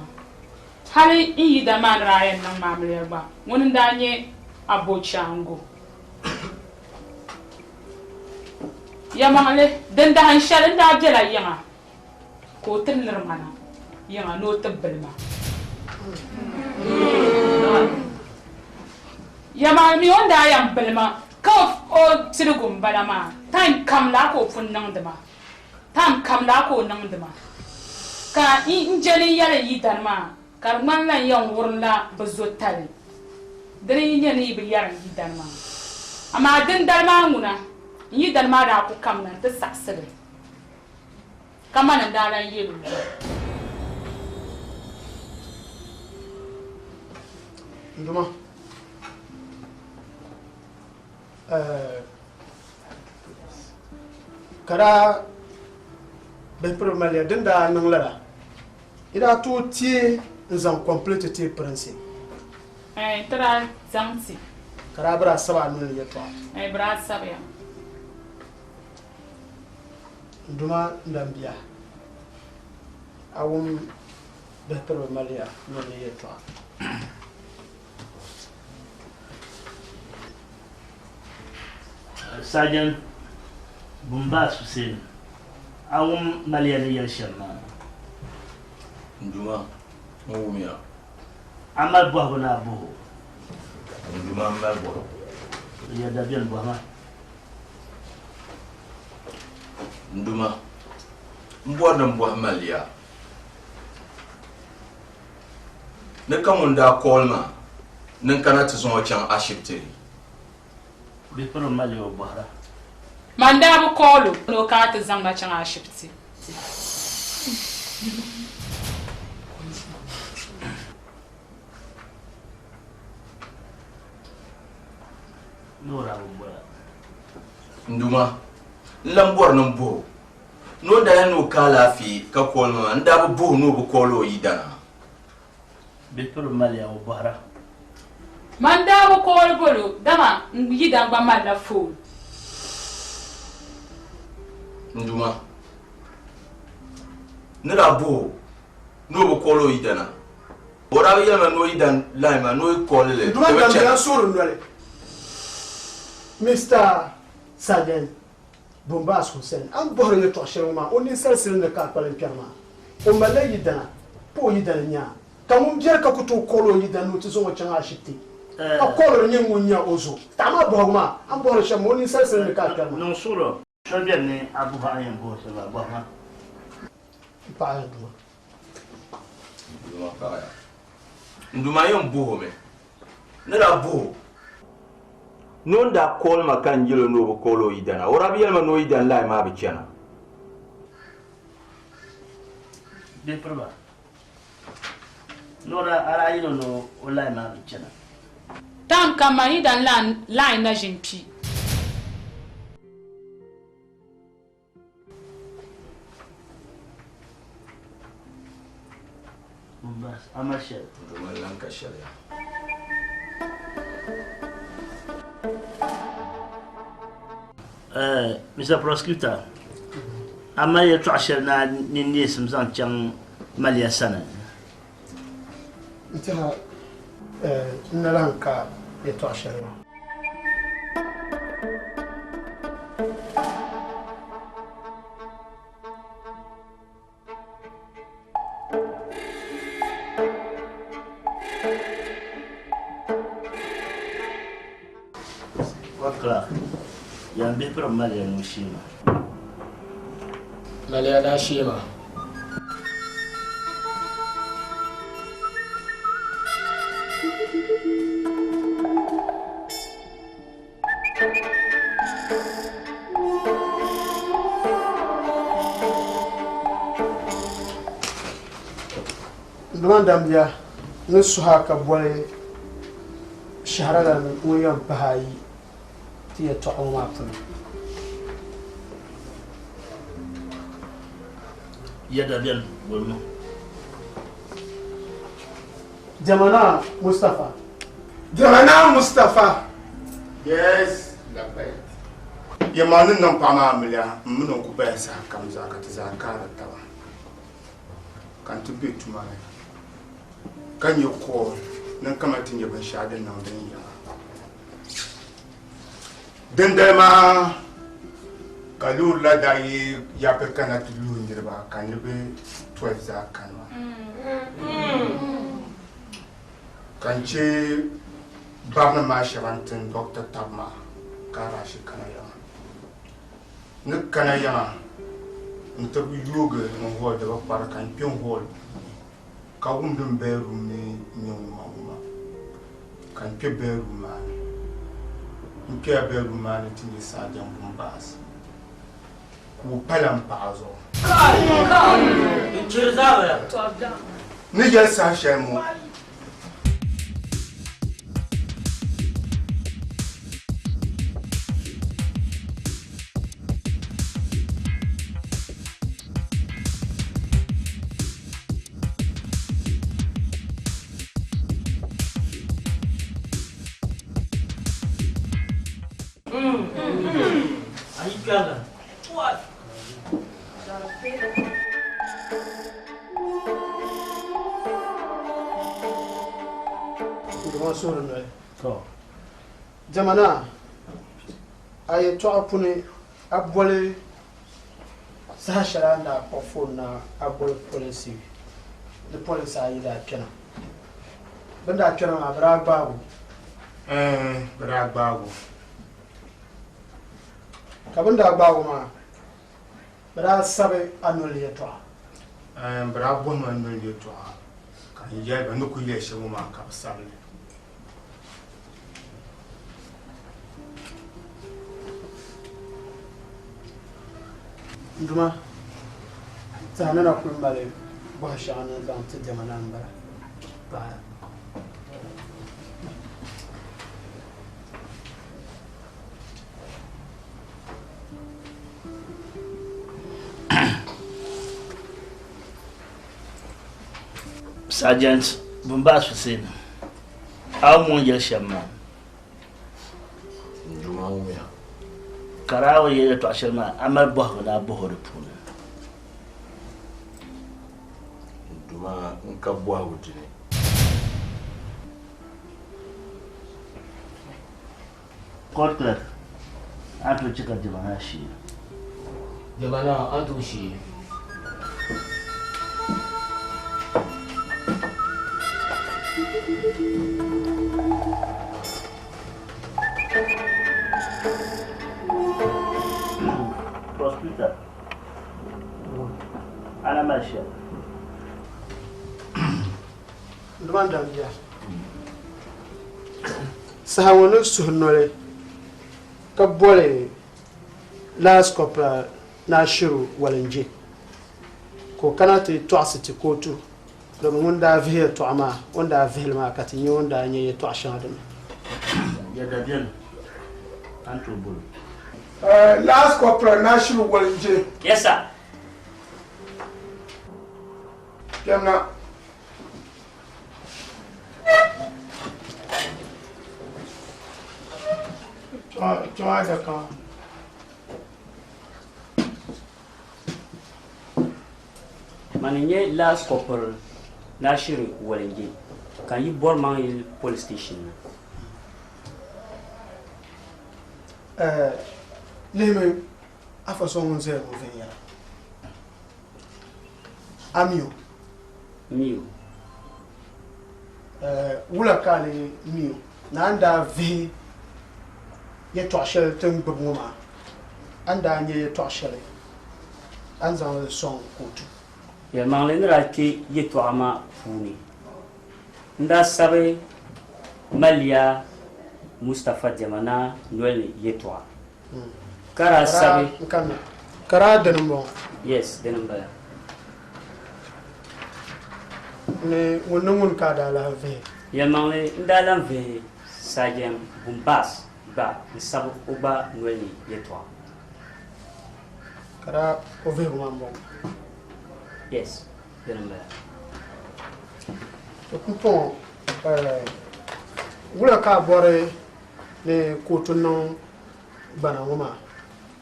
G: Hali n yidan maa ni daa yɛn niŋ ma amiliya gba, ŋuni n-daa nyɛ Abochango. Yɛlimaŋli, dindahin shɛli n daa bela yiŋa ka o ti liri ma na yiŋa ni o ti bili ma. Yɛlimaŋli mi o ni daa yɛn bili ma ka o piligu m-bala maa, time kam laa ka o pun niŋdi ma, time kam laa ka o niŋdi ma. Ka n je ni n yɛli n yidana maa ka di ŋmanila n yɛn wurimla bɛ zo tali, dini yi nyɛ ni yi bi yɛri n yidana maa. Amaa dindali maa ŋuna, n yidana maa daa ku kamina nti saɣisi li. Ka mani n-daa lan yɛl o gba.
B: N Duuma, ka daa bihi piriba maliya din daa niŋ lala, yi daa tooi teei n-zaŋ complete ti pirinsi?
G: Ɛɛn, ti daa zaŋ ti.
B: Ka daa bɛ daa sabi a noli ni yɛtɔɣa?
G: Ɛɛn, bɛ daa sabiya.
B: N Duuma n dambia, a wum bihi piriba maliya noli ni yɛltɔɣa.
K: Sergeant Bumbaas Hussein, a wum maliya ni yɛli shɛm maa?
A: N Duuma, n wumya.
K: A mali bɔhigu ni a bɔh o?
A: N Duuma, m mali bɔhigu.
K: Yɛda beni bɔhima.
A: N Duuma, m bɔri ni m bɔhi maliya ni ka ŋun daa call ma ni n kana ti zaŋ o chaŋ ashibiti.
K: Bɛ piri maliya o bɔhira.
G: Man daa bi call o ni o kana ti zaŋ ma chaŋ ashibiti.
A: N Duuma, n lan bɔri ni m bɔh o Ni o daa yɛli ni o ka alaafee ka call ma maa, n daa bi buhi o ni o bi call o yidana.
K: Bihi piri maliya o bɔhira.
G: Man daa bi call bolo dama n yidan gba malila phone.
A: N Duuma, n ni daa buhi o ni o bi call o yidana, o daa bi yɛli ma ni o yidan line maa ni o yi call li
B: N Duuma,
A: di bi
B: damdiya
A: chana.
B: n suhiri noli. Mister Sergeant Bombas Hussein, a ni bɔhiri yɛtɔɣ shɛli ŋɔ maa, o ninsalisili ni ka a kpalim kpɛri maa, o malila yidana, pa o yidana nyaa, ka ŋun biɛri ka ku tooi kɔli o yidana ni o ti zaŋ o chaŋ ashibiti, ka kɔliri nyɛ ŋun nya o zo. Taɣi maa bɔhigu maa, a ni bɔhiri shɛm maa, o ninsalisili ni ka a kpɛri maa.
K: Niŋ suɣilo. Shɛli beni ni a bɔhi a ni yɛn bɔhi shɛli maa, bɔhi ma.
B: M paɣa ya Duuma.
A: N Duuma paɣa ya. N Duuma yɛn bɔh o mi. Ni daa bɔh o ni o ni daa call ma ka n yɛl o ni o bi call o yidana, o daa bi yɛli ma ni o yidan line maa bi chana.
K: Bɛ piri ba ni o daa, a daa yɛl o ni o line maa bi chana.
G: Time kam man yidan line na ʒin kpi.
A: Duuma lan ka shɛli ya.
K: Mr. Prosecutor, a mali yɛltɔɣa shɛli ni a nini neesim zaŋ chaŋ maliya sani?
B: N tɛha n na lahi ka yɛltɔɣa shɛli maa.
K: Court clerk, yan bihi piri maliya ni o sheema.
J: Maliya daa sheema.
B: N Duuma dambiya ni suhi a ka boli shɛhiralan ŋun yɛn pahi ayi ti yɛtɔɣa ŋɔ maa puuni.
K: Yɛda beni bolimi.
B: Diɛma Mustapha.
D: Diɛma Mustapha. Yes, labbaik. Yɛlimaŋli ni niŋ paɣa maa amiliya, m mini o ku baya saha kam zaa ka ti zaa kaari taba ka n ti be tuma ni ka nya call ni n kama ti nya binshɛɣu din niŋdi n yiŋa. Dindali maa ka loori la daa yi Yapiri kana ti luhi niriba ka niriba 12 zaa kani maa. Ka n chɛ barinima maa shɛba n-ti n dɔkta tab maa ka rashi kana yiŋa. Ni kana yiŋa nti yoogi n hall di bi kpari ka n kpe n hall puuni ka wumdi m bedroom ni nyɛ ŋuma ŋuma ka n kpe bedroom maa ni. N kpɛla bedroom maa ni ti nya Sergeant Bumbaas ka o pala m paɣa zuɣu. Ni yɛli saha shɛli ŋɔ.
B: Duuma suhuri noli. Diɛma naa, a yɛtɔɣa puni a boli saha shɛli a ni daa kpuɣi foon na a boli polinsi ni polinsi ayi daa kpɛna. Bɛ ni daa kpɛna maa bɛ daa gbaagi o.
D: Ɛɛn, bɛ daa gbaagi o.
B: Ka bɛ ni daa gbaagi o maa, bɛ daa sabi a noli yɛtɔɣa.
D: Ɛɛn, bɛ daa bɔhi ma n noli yɛtɔɣa ka n yɛli ba ni kul yɛli shɛm ŋɔ maa ka bɛ sabi li.
B: N Duuma, tɛha ni na kul mali bɔhi shɛŋa ni zaŋ ti diɛma na m-bala. Paɣiya.
K: Sergeant Bumbaas Hussein, a ŋun yɛli shɛm maa.
A: N Duuma wumiya.
K: Ka daa o yɛli yɛltɔɣa shɛli maa, a mali bɔhigu ni a bɔh o di puuni.
A: N Duuma, n ka bɔhigu di ni.
K: Court clerk, a ni tooi chɛ ka diɛma maa shee.
J: Diɛma naa, a ni tooi shee.
K: Prosecutor, a na mali shɛli.
B: N duma n bia. Saha ŋɔ ni suhi noli ka boli Lance Corporal Nashiru Walinje ka o kana ti tɔɣisi ti kootu domi ŋun daa vihi yɛltɔɣa maa o ni daa vihili maa ka ti nya o ni daa nya yɛltɔɣa shɛŋa dini.
K: Yɛda beni, a ni tooi boli
D: o. Lance Corporal Nashiru Walinje.
L: Yes sir.
D: Kpɛmna. Kpɛŋɔ adaka maa.
L: Mani n-nyɛ Last Corporal Nashiru Walinje ka n yi Bɔrimaŋ Yili Police Station na.
B: Lihimi afa so ŋun zaya ŋɔ viɛnyɛla. A mi o?
L: M mi o.
B: Wula ka a lee mi o? Ni a ni daa vihi yɛtɔɣ shɛli ti ni gbibi ŋɔ maa, a ni daa nya yɛtɔɣ shɛli, a ni zaŋ li sɔŋ kootu.
L: Yɛlimaŋli ni daa kpe yɛtɔɣa maa puuni, n daa sabi Maliya Mustapha Diɛma Naa noli ni yɛtɔɣa. Ka daa sabi.
B: Ka daa dini m-bɔŋɔ?
L: Yes, dini m-bala.
B: Ni ŋun ni ŋuni ka a daa lahi vihi?
L: Yɛlimaŋli, n daa lan vihi Sergeant Bumbas gba n-sabi o gba noli ni yɛtɔɣa.
B: Ka daa o vihigu maa m-bɔŋɔ?
L: Yes, dini m-bala.
B: To pumpɔŋɔ, wula ka a bɔri ni kootu niŋ gbana ŋɔ maa?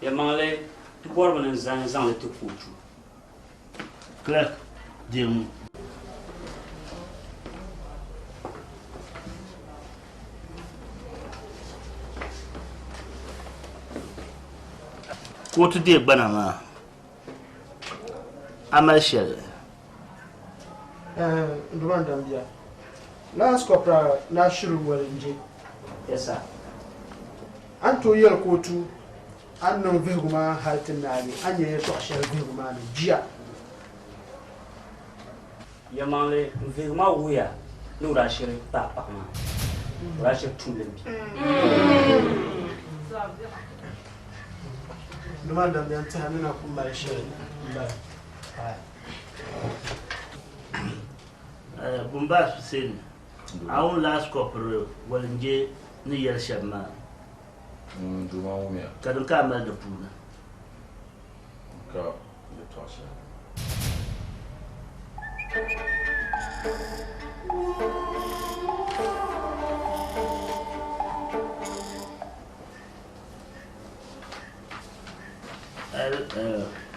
L: Yɛlimaŋli, ti bɔrimi ni n zani zaŋ li ti kootu.
K: Clerk, deemi. Kootu deei gbana maa, a mali shɛli?
B: N Duuma n dambia, Lance Corporal Nashiru Walinje.
L: Yes sir.
B: A ni tooi yɛli kootu a ni niŋ vihigu maa hali ti naagi a ni nya yɛltɔɣa shɛli vihigu maa ni jia.
L: Yɛlimaŋli, n vihigu maa wuhiya ni o daa shiri paai paɣa maa. O daa shiri tum li m-bi.
B: Duuma n dambia, n tɛha ni na ku mali shɛli m-bala.
K: Bumbas Hussein, a wum last corporal Walinje ni yɛli shɛm maa?
A: N Duuma wumiya.
K: Ka din ka a mali di puuni?
A: N ka yɛtɔɣa shɛli.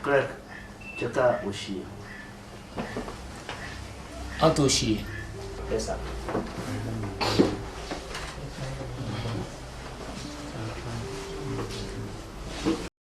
K: Clerk, chɛ ka o shee.
J: A ni tooi shee.
L: Yes sir.